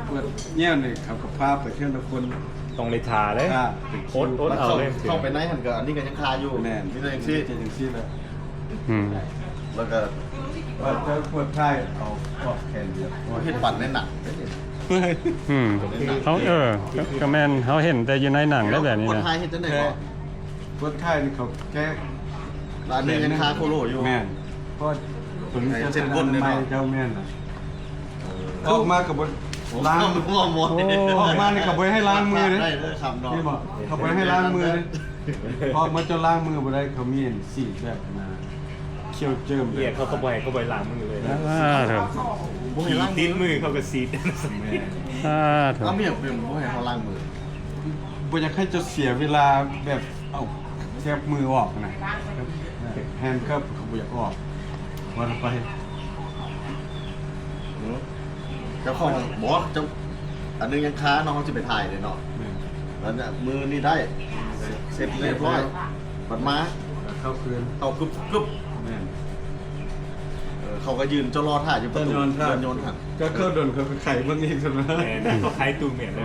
ປວດຍ່ຽວນີ້ເຂົາກໍພາໄປເທື່ອລະຄົນ. ຕ້ອງໄດ້ຖ້າເດ້. ອົດ ອົດເອົາເດ້. ເຂົ້າໄປໃນຫັ້ນກໍ ອັນນີ້ກໍຍັງຄາຢູ່. ແມ່ນ. ມີແຕ່ຈັ່ງຊີ້ ຈັ່ງຊີ້ແຫຼະ. ອືມ ແລ້ວກໍ ເຈົ້າປວດທ້າຍ ເອົາປວດແຂນດຽວ. ເຮັດປັນໃນໜັງເດ້. ອືມ ເຮົາ ເອີ ກໍແມ່ນ ເຮົາເຫັນແຕ່ຢູ່ໃນໜັງໄດ໋ແບບນີ້ນະ. ປວດທ້າຍເຮັດຈັ່ງໃດກໍ? ປວດທ້າຍນີ້ເຂົາແກ້. ລະອັນນີ້ຍັງຄາໂຄໂລຢູ່. ແມ່ນ. ເພາະຕົວນີ້ເຈົ້າ ເຈົ້າແມ່ນລະ. ອອກມາກໍບໍ່ລ້າງ. ອອກມານີ້ກໍບໍ່ໃຫ້ລ້າງມືເດ້. ໄດ້ເດີຄຳເນາະ. ເຫັນບໍ່? ເຂົາບໍ່ໃຫ້ລ້າງມືເດ້. ອອກມາເຈົ້າລ້າງມືບໍ່ໄດ້. ເຂົາມີອັນສີດແບບນະ ຂຽວເຈີມ. ເຂົາກໍບໍ່ໃຫ້ ເຂົາບໍ່ໃຫ້ລ້າງມືເລີຍ. ອ່າ ຕິດມືເຂົາກໍສີດ. ແມ່ນ. ອ່າ ເຂົາບໍ່ຢາກ ບໍ່ໃຫ້ເຮົາລ້າງມື. ບໍ່ຢາກໃຫ້ເຈົ້າເສຍເວລາແບບ ເອົາແຄບມືອອກນະ. ແຮນເກີບເຂົາບໍ່ຢາກອອກ. ວ່າໄປ ເຈົ້າຂອງ ບໍ່ ເຈົ້າ ອັນໜຶ່ງຍັງຄາເນາະ. ເຮົາຊິໄປຖ່າຍເດ້ເນາະ. ແມ່ນ. ອັນນີ້ມື້ນີ້ໄດ້ ເຊັດຮຽບຮ້ອຍ. ບັດມາ ເຂົ້າຄືນ ເຂົ້າກຶບໆ. ແມ່ນ. ເອີ ເຂົາກໍຢືນເຈົ້າລໍຖ້າຢູ່ປະຕູເຮືອນຍົນຫັ້ນ. ກໍເຂົ້າດົນ ເຂົາກໍໄຂເບິ່ງອີກຊັ້ນນະ. ແມ່ນ. ເຂົາໄຂຕູ້ແມ່ນ. ໂອ້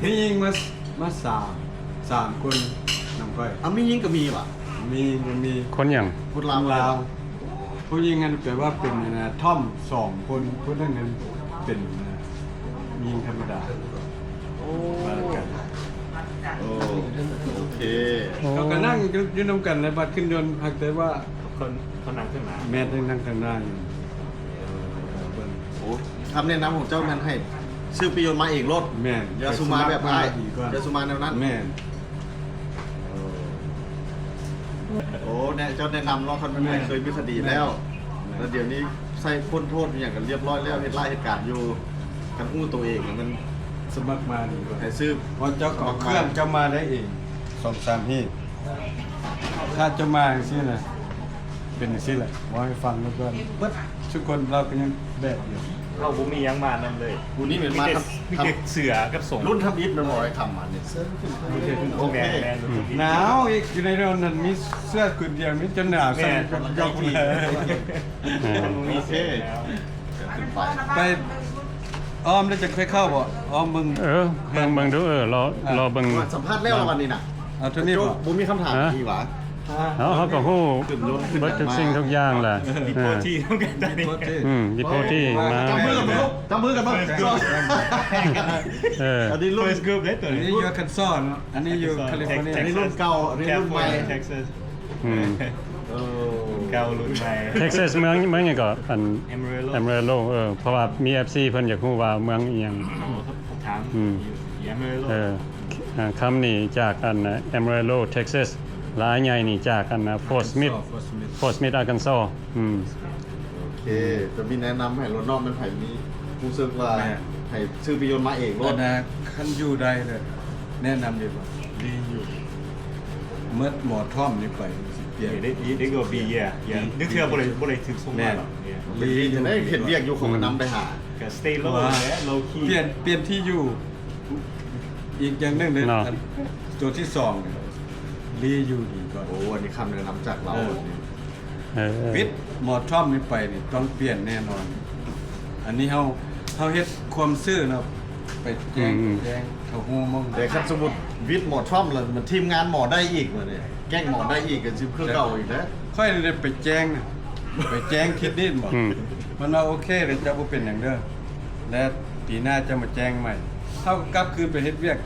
ມີຍິງມາ ມາສາມ ສາມຄົນນຳຂ້ອຍ. ອາ ມີຍິງກໍມີຫວາ? ມີ ມີ. ຄົນຫຍັງ? ຄົນລາວ. ຜູ້ຍິງຫັ້ນແປວ່າເປັນ ອັນນະ ທອມສອງຄົນ. ຜູ້ໜຶ່ງນັ້ນເປັນ ຍິງທຳມະດາ. ໂອ້ ໂອເຄ. ເຂົາກໍນັ່ງຢູ່ ຢູ່ນຳກັນແຫຼະ ບັດຂຶ້ນຍົນ ຫາກແຕ່ວ່າ ເຂົາ ເຂົານັ່ງຂ້າງໜ້າ. ແມ່ນ ນັ່ງຂ້າງໜ້າຢູ່. ໂອ້ ຄຳແນະນຳຂອງເຈົ້າແມ່ນໃຫ້ຊື້ປີ້ຍົນມາເອງໂລດ. ແມ່ນ. ຢ່າສູ່ມາແບບອ້າຍ ຢ່າສູ່ມາແນວນັ້ນ. ແມ່ນ. ໂອ້ ແນະ ເຈົ້າແນະນຳເນາະ. ຄັນແມ່ນ ແມ່ນ ເຄີຍມີຄະດີແລ້ວ ແມ່ນ ແລ້ວດຽວນີ້ໃຊ້ພົ້ນໂທດອີ່ຫຍັງກັນຮຽບຮ້ອຍແລ້ວ ເຮັດຮ້າຍເຮັດການຢູ່ ຄັນຮູ້ໂຕເອງມັນສະໝັກມານີ້ ໃຫ້ຊື້. ເພາະເຈົ້າເອົາເຄື່ອງເຈົ້າມາໄດ້ເອງ ສອງສາມຮີດ. ຖ້າເຈົ້າມາຈັ່ງຊີ້ນະ ເປັນຈັ່ງຊີ້ແຫຼະ. ເວົ້າໃຫ້ຟັງເບິ່ງກ່ອນ ເບິດທຸກຄົນລາວກໍຍັງແບກຢູ່. ເຮົາບໍ່ມີຫຍັງມານຳເລີຍ. ຜູ້ນີ້ແມ່ນມາ ມີແຕ່ ມີແຕ່ເສື້ອກັບສົ້ງ. ລຸ້ນທຳອິດແມ່ນບໍ່? ໄອ້ຄຳມານີ້. ໂອເຄ. ແມ່ນໆ. ໜາວອີກ. ຢູ່ໃນນັ້ນມີເສື້ອຄືນດຽວ ມີຈົນໜາວ. ແມ່ນ. ໂອເຄ. ໄປອ້ອມແລ້ວຈະຄ່ອຍເຂົ້າບໍ່? ອ້ອມເບິ່ງ. ເອີ ເບິ່ງ ເບິ່ງດູ. ເອີ ລໍ ລໍເບິ່ງ. ສຳພາດແລ້ວວັນນີ້ນະ. ເອົາເທົ່ານີ້ບໍ່? ບໍ່ມີຄຳຖາມອີກຫວາ? ເຮົາ ເຮົາກໍຮູ້ເບິດທຸກສິ່ງທຸກຢ່າງແຫຼະ. ເອີ ອືມ ດີໂພທີມາ. ຈັບມືກັນເບິ່ງ ຈັບມືກັນເບິ່ງ. ເອີ ອັນນີ້ລຸ້ນ First group ເດ້ຕົວນີ້. ອັນນີ້ຢູ່ Arkansas ເນາະ. ອັນນີ້ຢູ່ California. ອັນນີ້ລຸ້ນເກົ່າ ອັນນີ້ລຸ້ນໃໝ່. ອືມ ເກົ່າລຸ້ນໃໝ່. Texas ເມືອງ ເມືອງຫຍັງເກາະ? ອັນ Amarillo. Amarillo. ເອີ ເພາະວ່າມີ ເອັຟ ຊີ ເພິ່ນຢາກຮູ້ວ່າເມືອງອີ່ຫຍັງ. ຖາມ ອືມ ເອີ ອ່າ ຄຳນີ້ຈາກອັນ Amarillo Texas ລະອ້າຍໃຫຍ່ນີ້ຈາກອັນ Fort Smith. Fort Smith Arkansas. ອືມ ໂອເຄ. ຈະມີແນະນຳໃຫ້ໂລດເນາະ. ແມ່ນ ໃຜມີຮູ້ສຶກວ່າ ແມ່ນ ໃຫ້ຊື້ປີ້ຍົນມາເອງໂລດ. ອັນນະ ຄັນຢູ່ໄດ້ເດີ ແນະນຳເລີຍວ່າດີຢູ່. ເໝິດໝໍທອມນີ້ໄປຊິປ່ຽນ. ເດ ເດ ເດ ກໍບີ ເຢຍ ເດ ເທື່ອບໍ່ໄດ້ ບໍ່ໄດ້ຖືກສົ່ງມາດອກ. ດີຈັ່ງໃດ ເຮັດວຽກຢູ່ ເຂົາກໍນຳໄປຫາ. ກໍ stay low ແຫຼະ low key. ປ່ຽນ ປ່ຽນທີ່ຢູ່. ອີກຢ່າງໜຶ່ງເດ້ ເນາະ ອັນ ຕົວທີສອງນີ້ ລີຢູ່ດີກ່ອນ. ໂອ້ ອັນນີ້ຄຳແນະນຳຈາກລາວ. ເອີ ເອີ ວິດໝໍທອມນີ້ໄປນີ້ຕ້ອງປ່ຽນແນ່ນອນ. ອັນນີ້ເຮົາ ເຮົາເຮັດຄວາມຊື່ເນາະ ໄປແຈ້ງ ອືມ ແຈ້ງເຂົາຮູ້ໝົດ. ແຕ່ຄັນສົມມຸດວິດໝໍທອມແລ້ວ ມັນທີມງານໝໍໄດ້ອີກ ບາດນີ້ແກ້ງໝໍໄດ້ອີກ ກໍຊິຄືເກົ່າອີກແຫຼະ. ຂ້ອຍນີ້ໄດ້ໄປແຈ້ງ ໄປແຈ້ງຄິດດີນບໍ? ອືມ ມັນວ່າ ໂອເຄເດີ ເຈົ້າບໍ່ເປັນຫຍັງເດີ ແລະ ປີໜ້າຈະມາແຈ້ງໃໝ່. ເຮົາກໍກັບຄືນໄປເຮັດວຽກ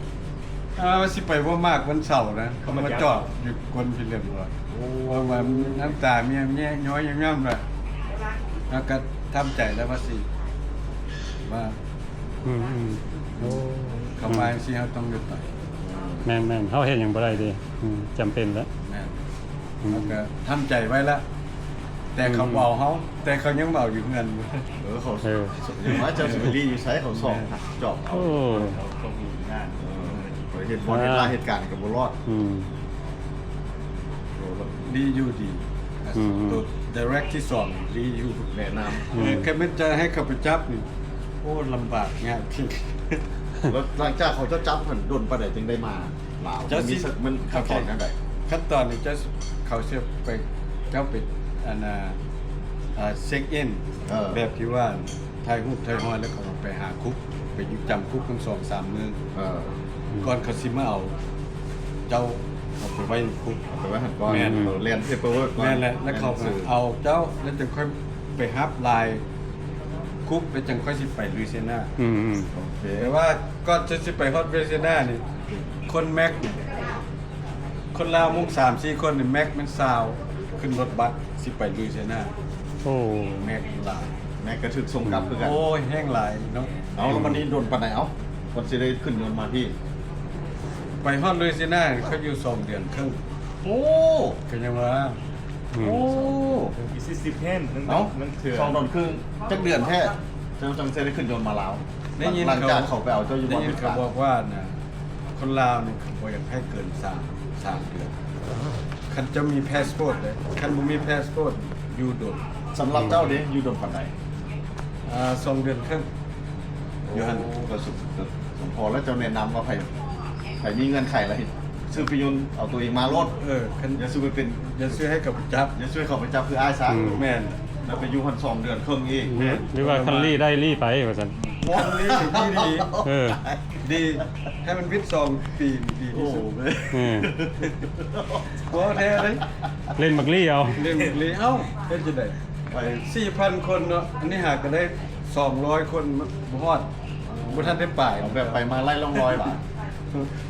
ເອີ ວ່າຊິໄປບໍ່ມາກວັນເສົານະ ເຂົາມາຈອດຢູ່ກົ້ນພິເລັມ. ໂອ້ ວ່ານ້ຳຕາເມຍແຍ້ອຍຍ້ອມໆ ລະ ເຮົາກໍທຳໃຈແລ້ວວ່າຊິ ວ່າ ອືມໆ ໂອ້ ເຂົາມາຈັ່ງຊີ້ ເຮົາຕ້ອງໄດ້ໄປ. ແມ່ນໆ ເຮົາເຮັດຫຍັງບໍ່ໄດ້ເດ. ອືມ ຈຳເປັນແຫຼະ. ແມ່ນ. ອືມ ເຮົາກໍທຳໃຈໄວ້ລະ ແຕ່ເຂົາ ອືມ ບໍ່ເອົາເຮົາ ແຕ່ເຂົາຍັງມາເອົາຢູ່ເຮືອນ. ເອີ ເຂົາ ເອີ ຢ່າວ່າເຈົ້າຊິໄປລີ້ຢູ່ໃສ ເຂົາຊອກ ແມ່ນ ຈອກເອົາ. ໂອ້ ເຂົາ ເຂົາມີງານ. ເອີ ເຮັດບ່ອນເຮັດລາເຮັດການກໍບໍ່ລອດ. ອືມ ໂອ້ ດີຢູ່ດີ. ອືມ ໂຕ direct ທີສອງດີຢູ່. ແນະນຳ. ອືມ ເອີ ຄັນແມ່ນຈະໃຫ້ເຂົາໄປຈັບນີ້ ໂອ້ ລຳບາກຍາກ. ແລ້ວຫຼັງຈາກເຂົາເຈົ້າຈັບຫັ້ນດົນປານໃດຈຶ່ງໄດ້ມາລາວ? ເຈົ້າຊິ ມັນມີ ມັນຂັ້ນຕອນແນວໃດ? ໂອເຄ ຂັ້ນຕອນນີ້ເຈົ້າ ເຂົາຊິໄປ ເຈົ້າໄປ ອັນນ່າ ເຊັກອິນ ເອີ ແບບທີ່ວ່າ ຖ່າຍຮູບຖ່າຍຮອຍ ແລ້ວເຂົາກໍໄປຫາຄຸກ ໄປຢູ່ຈຳຄຸກນຳສອງສາມມື້. ເອີ ກ່ອນເຂົາຊິມາເອົາເຈົ້າ ເອົາໄປໄວ້ໃນຄຸກ ເອົາໄປໄວ້ຫັ້ນກ່ອນ. ແມ່ນ ເອີ ແລ່ນເພເປີເວີກກ່ອນ. ແມ່ນແຫຼະ ແລ້ວເຂົາກໍເອົາເຈົ້າ ແລ້ວຈຶ່ງຄ່ອຍໄປຮັບລາຍຄຸກ ແລ້ວຈຶ່ງຄ່ອຍຊິໄປລຸຍເຊຍນາ. ອືມໆ ໂອເຄ ແຕ່ວ່າກ່ອນຈະຊິໄປຮອດລຸຍເຊຍນານີ້ ຄົນແມັກນີ້ ຄົນລາວມຸງສາມສີ່ຄົນນີ້ ແມັກແມ່ນຊາວ ຂຶ້ນລົດບັສຊິໄປລຸຍເຊຍນາ. ໂອ້ ແມັກຫຼາຍ. ແມັກກໍຖືກສົ່ງກັບຄືກັນ. ໂອ້ຍ ແຮງຫຼາຍເນາະ. ເອົາ ແລ້ວບັດນີ້ດົນປານໃດ ເອົາ ກ່ອນຊິໄດ້ຂຶ້ນຍົນມາພີ້? ໄປຮອດລຸຍເຊຍນາ ເຂົາຢູ່ສອງເດືອນເຄິ່ງ. ໂອ້ ກໍຍັງວ່າ ອືມ ໂອ້ ອີກສີ່ສິບແຮນ ເອົາ ມັນເຖື່ອ ສອງເດືອນເຄິ່ງ ຈັກເດືອນແທ້ ເຈົ້າຈັ່ງຊິໄດ້ຂຶ້ນຍົນມາລາວ? ໄດ້ຍິນ ຫຼັງຈາກເຂົາ ເຂົາໄປເອົາເຈົ້າຢູ່ ໄດ້ຍິນເຂົາບອກວ່ານະ ຄົນລາວນີ້ເຂົາບໍ່ຢາກໃຫ້ເກີນສາມ ສາມເດືອນ ຄັນເຈົ້າມີພາສປອດເດ້. ຄັນບໍ່ມີພາສປອດຢູ່ດົນ. ສຳລັບເຈົ້າເດ້ ຢູ່ດົນປານໃດ? ອ່າ ສອງເດືອນເຄິ່ງ ຢູ່ຫັ້ນ. ໂອ້ ກໍສົມ ກໍສົມພໍແລ້ວ. ເຈົ້າແນະນຳວ່າໃຜ ໃຜມີເງື່ອນໄຂລະ ຊື້ໄປຍົນເອົາຕົວເອງມາໂລດ. ເອີ ຄັນ ຢ່າຊື້ໄປເປັນ ຢ່າຊື້ໃຫ້ເຂົາໄປຈັບ ຢ່າຊື້ໃຫ້ເຂົາໄປຈັບຄືອ້າຍຊະ. ອືມ ແມ່ນ. ແລ້ວໄປຢູ່ຫັ້ນສອງເດືອນເຄິ່ງອີກ. ແມ່ນ ຫຼືວ່າຄັນລີ້ໄດ້ລີ້ໄປວ່າຊັ້ນ. ບໍ່ ຄັນລີ້ດີດີ. ເອີ ດີ ໃຫ້ມັນວິດສອງປີນີ້ດີທີ່ສຸດ. ໂອ້ ເອີ ບໍ່ແທ້ເດ້ ຫຼິ້ນໝາກລີ້ເອົາ ຫຼິ້ນໝາກລີ້ເອົາ. ເຮັດຈັ່ງໃດ ໄປສີ່ພັນຄົນເນາະ ອັນນີ້ຫາກໍໄດ້ສອງຮ້ອຍຄົນ ບໍ່ຮອດ ບໍ່ທັນໄດ້ປາຍ. ເອົາແບບໄປມາໄຮ້ຮ່ອງລອຍຫວາ?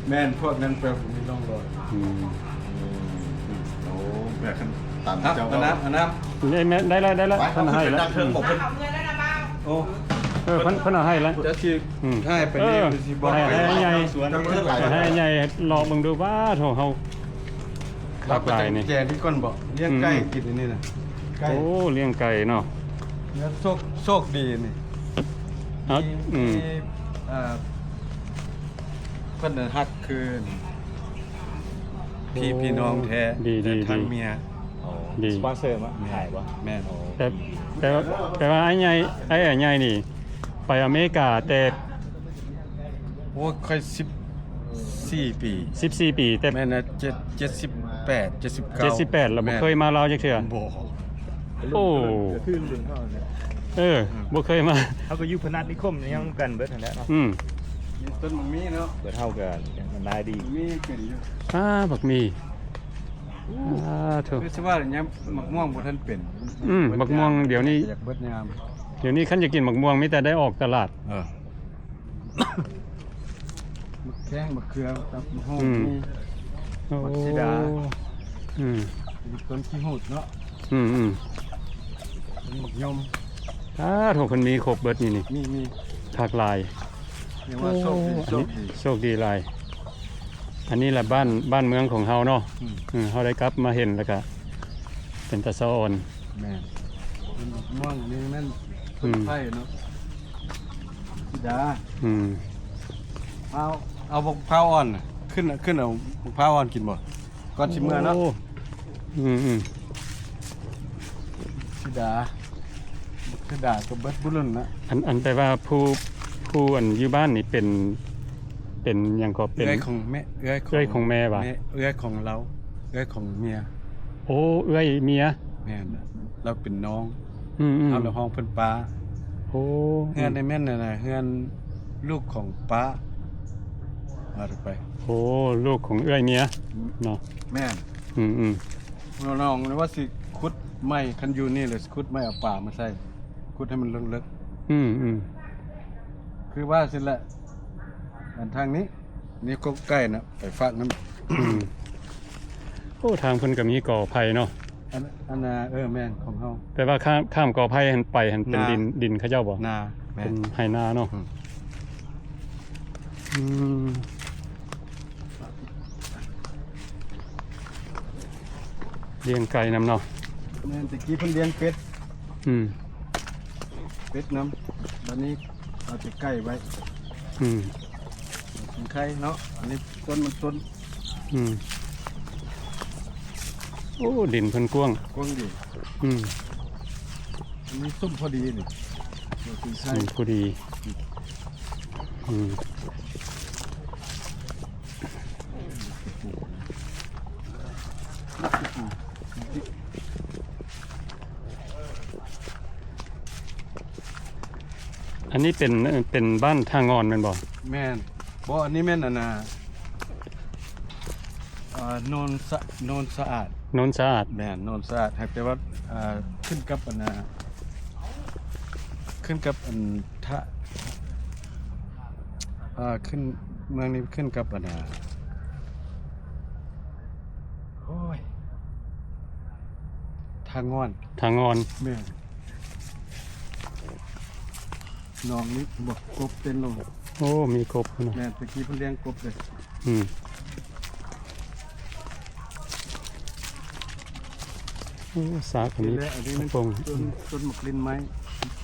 ແມ່ນ ພວກນັ້ນແປວ່າບໍ່ມີຮ່ອງລອຍ. ອືມ ອືມ ໂອ້ ແບບຄັນຕາມເຈົ້າ ເອົານ້ຳ ເອົານ້ຳ. ໄດ້ແມ່ນ ໄດ້ແລ້ວ ໄດ້ແລ້ວ. ເພິ່ນໃຫ້ແລ້ວ ເພິ່ນ ໂອ້ ເອີ ເພິ່ນ ເພິ່ນເອົາໃຫ້ແລ້ວ. ເຈົ້າຊິ ອືມ ຖ່າຍໄປນີ້ ເອີ ຊິບອກ ໃຫ້ ໃຫ້ໃຫຍ່ ໃຫ້ໃຫຍ່ເລາະເບິ່ງດູ. ວ້າໂທ້ ເຮົາ ເຮົາກໍແຈງທີ່ກ່ອນບໍ ລ້ຽງໄກ່ ອືມ ກິນອັນນີ້ນະ ໄກ່. ໂອ້ ລ້ຽງໄກ່ເນາະ. ໂຊກ ໂຊກດີນີ້ ເອົາ ມີ ອືມ ມີ ເອີ ເພິ່ນຮັກຄື ໂອ້ ພີ່ ພີ່ນ້ອງແທ້ ດີ ດີ ແຕ່ທາງເມຍ. ອໍ ດີ ສະປອນເຊີມາ ແມ່ນ ຂາຍບໍ່? ແມ່ນ. ອໍ ແຕ່ ແຕ່ວ່າ ແຕ່ວ່າອ້າຍໃຫຍ່ ອ້າຍໃຫຍ່ນີ້ໄປອາເມລິກາແຕ່ ໂອ້ ຂ້ອຍສິບສີ່ປີ ສິບສີ່ປີ ແຕ່ ແມ່ນນະ ເຈັດ ເຈັດສິບແປດ ເຈັດສິບເກົ້າ ເຈັດສິບແປດ ແລ້ວບໍ່ເຄີຍມາລາວຈັກເທື່ອ. ບໍ່. ໂອ້ ຄືເຮົານີ້ ເອີ ບໍ່ເຄີຍມາ. ເຮົາກໍຢູ່ພະນັດນິຄົມນຳກັນເບິດຫັ້ນແຫຼະເນາະ. ອືມ ມີຕົ້ນໝາກມີເນາະ ເບິດເຮົາກໍນາຍດີ ມີເປັນຢູ່. ອ້າ ບັກມີ ອ້າ ໂທ້ ຄືຊິວ່າຍາມໝາກມ່ວງບໍ່ທັນເປັນ. ອືມ ບັກມ່ວງດຽວນີ້ ຢາກເບິດຍາມ. ດຽວນີ້ຄັນຢາກກິນໝາກມ່ວງມີແຕ່ໄດ້ອອກຕະຫຼາດ. ເອີ ໝາກແຂ້ງ ໝາກເຂືອ ໝາກຫອມ ອືມ ມີ ໂອ້ ໝາກສີດາ. ອືມ ມີຕົ້ນຂີ້ຫູດເນາະ. ອືມໆ ມີໝາກຍົມ. ອ້າ ໂທ້ ເພິ່ນມີຄົບເບິດນີ້ນີ້. ມີ ມີ ຄັກຫຼາຍ. ເອີ້ນວ່າໂຊກດີ ໂຊກດີ ໂຊກດີຫຼາຍ. ອັນນີ້ລະບ້ານ ບ້ານເມືອງຂອງເຮົາເນາະ. ອືມ ເຮົາໄດ້ກັບມາເຫັນແລ້ວກະເປັນຕາສະອອນ. ແມ່ນ ເປັນໝາກມ່ວງນີ້ແມ່ນ ອືມ ເພິ່ນໄຜ່ເນາະ ສີດາ. ອືມ ເອົາ ເອົາບັກພ້າວອ່ອນ ຂຶ້ນ ຂຶ້ນເອົາບັກພ້າວອ່ອນກິນບໍ່ ກ່ອນຊິເມືອເນາະ. ໂອ້ ອືມໆ ສີດາ ບັກສີດາກໍເບິດບຸລຸນນະ. ອັນ ອັນແປວ່າຜູ້ ຜູ້ອັນຢູ່ບ້ານນີ້ເປັນ ເປັນຫຍັງກໍ ເປັນເອື້ອຍຂອງແມ່ ເອື້ອຍຂອງ ເອື້ອຍຂອງແມ່ຫວາ? ແມ່ ເອື້ອຍຂອງລາວ ເອື້ອຍຂອງເມຍ. ໂອ້ ເອື້ອຍເມຍ. ແມ່ນ ລາວເປັນນ້ອງ. ອືມໆ ເຮົາລະຮ້ອງເພິ່ນປ້າ. ໂອ້ ເຮືອນນີ້ແມ່ນ ອັນນ່າ ເຮືອນລູກຂອງປ້າ ວ່າໄປ. ໂອ້ ລູກຂອງເອື້ອຍເມຍ ອືມ ເນາະ. ແມ່ນ. ອືມໆ ນ້ອງວ່າຊິຂຸດໄມ້ ຄັນຢູ່ນີ້ແຫຼະ ຊິຂຸດໄມ້ເອົາປາມາໃສ່ ຂຸດໃຫ້ມັນເລິກໆ. ອືມໆ ຄືວ່າຊີ້ແຫຼະ ອັນທາງນີ້ ນີ້ກົກໄກ່ນະ ໄປຟາກນັ້ນ. ອືມ ໂອ້ ທາງເພິ່ນກໍມີກໍໄຜ່ເນາະ. ອັນ ອັນນ່າ ເອີ ແມ່ນຂອງເຮົາ. ແຕ່ວ່າຂ້າມ ຂ້າມກໍໄຜ່ຫັ້ນໄປຫັ້ນເປັນ ນາ ດິນ ດິນເຂົາເຈົ້າບໍ່? ນາ ແມ່ນ ເປັນໄຮ່ນາເນາະ. ອືມ ອືມ ລ້ຽງໄກ່ນຳເນາະ. ແມ່ນ ແຕ່ກີ້ເພິ່ນລ້ຽງເປັດ. ອືມ ເປັດນຳ ບັດນີ້ເອົາແຕ່ໄກ່ໄວ້. ອືມ ໄປ ມັນໄຂ່ເນາະ ອັນນີ້ຕົ້ນມັນຕົ້ນ ອືມ ໂອ້ ດິນເພິ່ນກວ້າງ ກວ້າງດີ ອືມ ອັນນີ້ຊຸ່ມພໍດີນີ້ ສຸ່ມພໍດີ ອືມ ອັນນີ້ເປັນ ເປັນບ້ານທ່າງ່ອນແມ່ນບໍ່? ແມ່ນ ບໍ່ ອັນນີ້ແມ່ນ ອັນນ່າ ເອີ ໂນນສະ ໂນນສະອາດ ໂນນສະອາດ ແມ່ນ ໂນນສະອາດ ຫາກແຕ່ວ່າ ເອີ ຂຶ້ນກັບ ອັນນ່າ ຂຶ້ນກັບ ອັນ ທະ ເອີ ຂຶ້ນ ເມືອງນີ້ຂຶ້ນກັບ ອັນນ່າ ໂອ້ຍ ທ່າງ່ອນ ທ່າງ່ອນ ແມ່ນ ໜອງນີ້ ບົກ ກົບເຕັມລົງ ໂອ້ ມີກົບພຸ້ນນະ ແມ່ນ ແຕ່ກີ້ເພິ່ນລ້ຽງກົບເດ້ ອືມ ໂອ້ ສາກະມີ ອັນນີ້ມັນຕົ້ນ ຕົ້ນໝາກລິ້ນໄມ້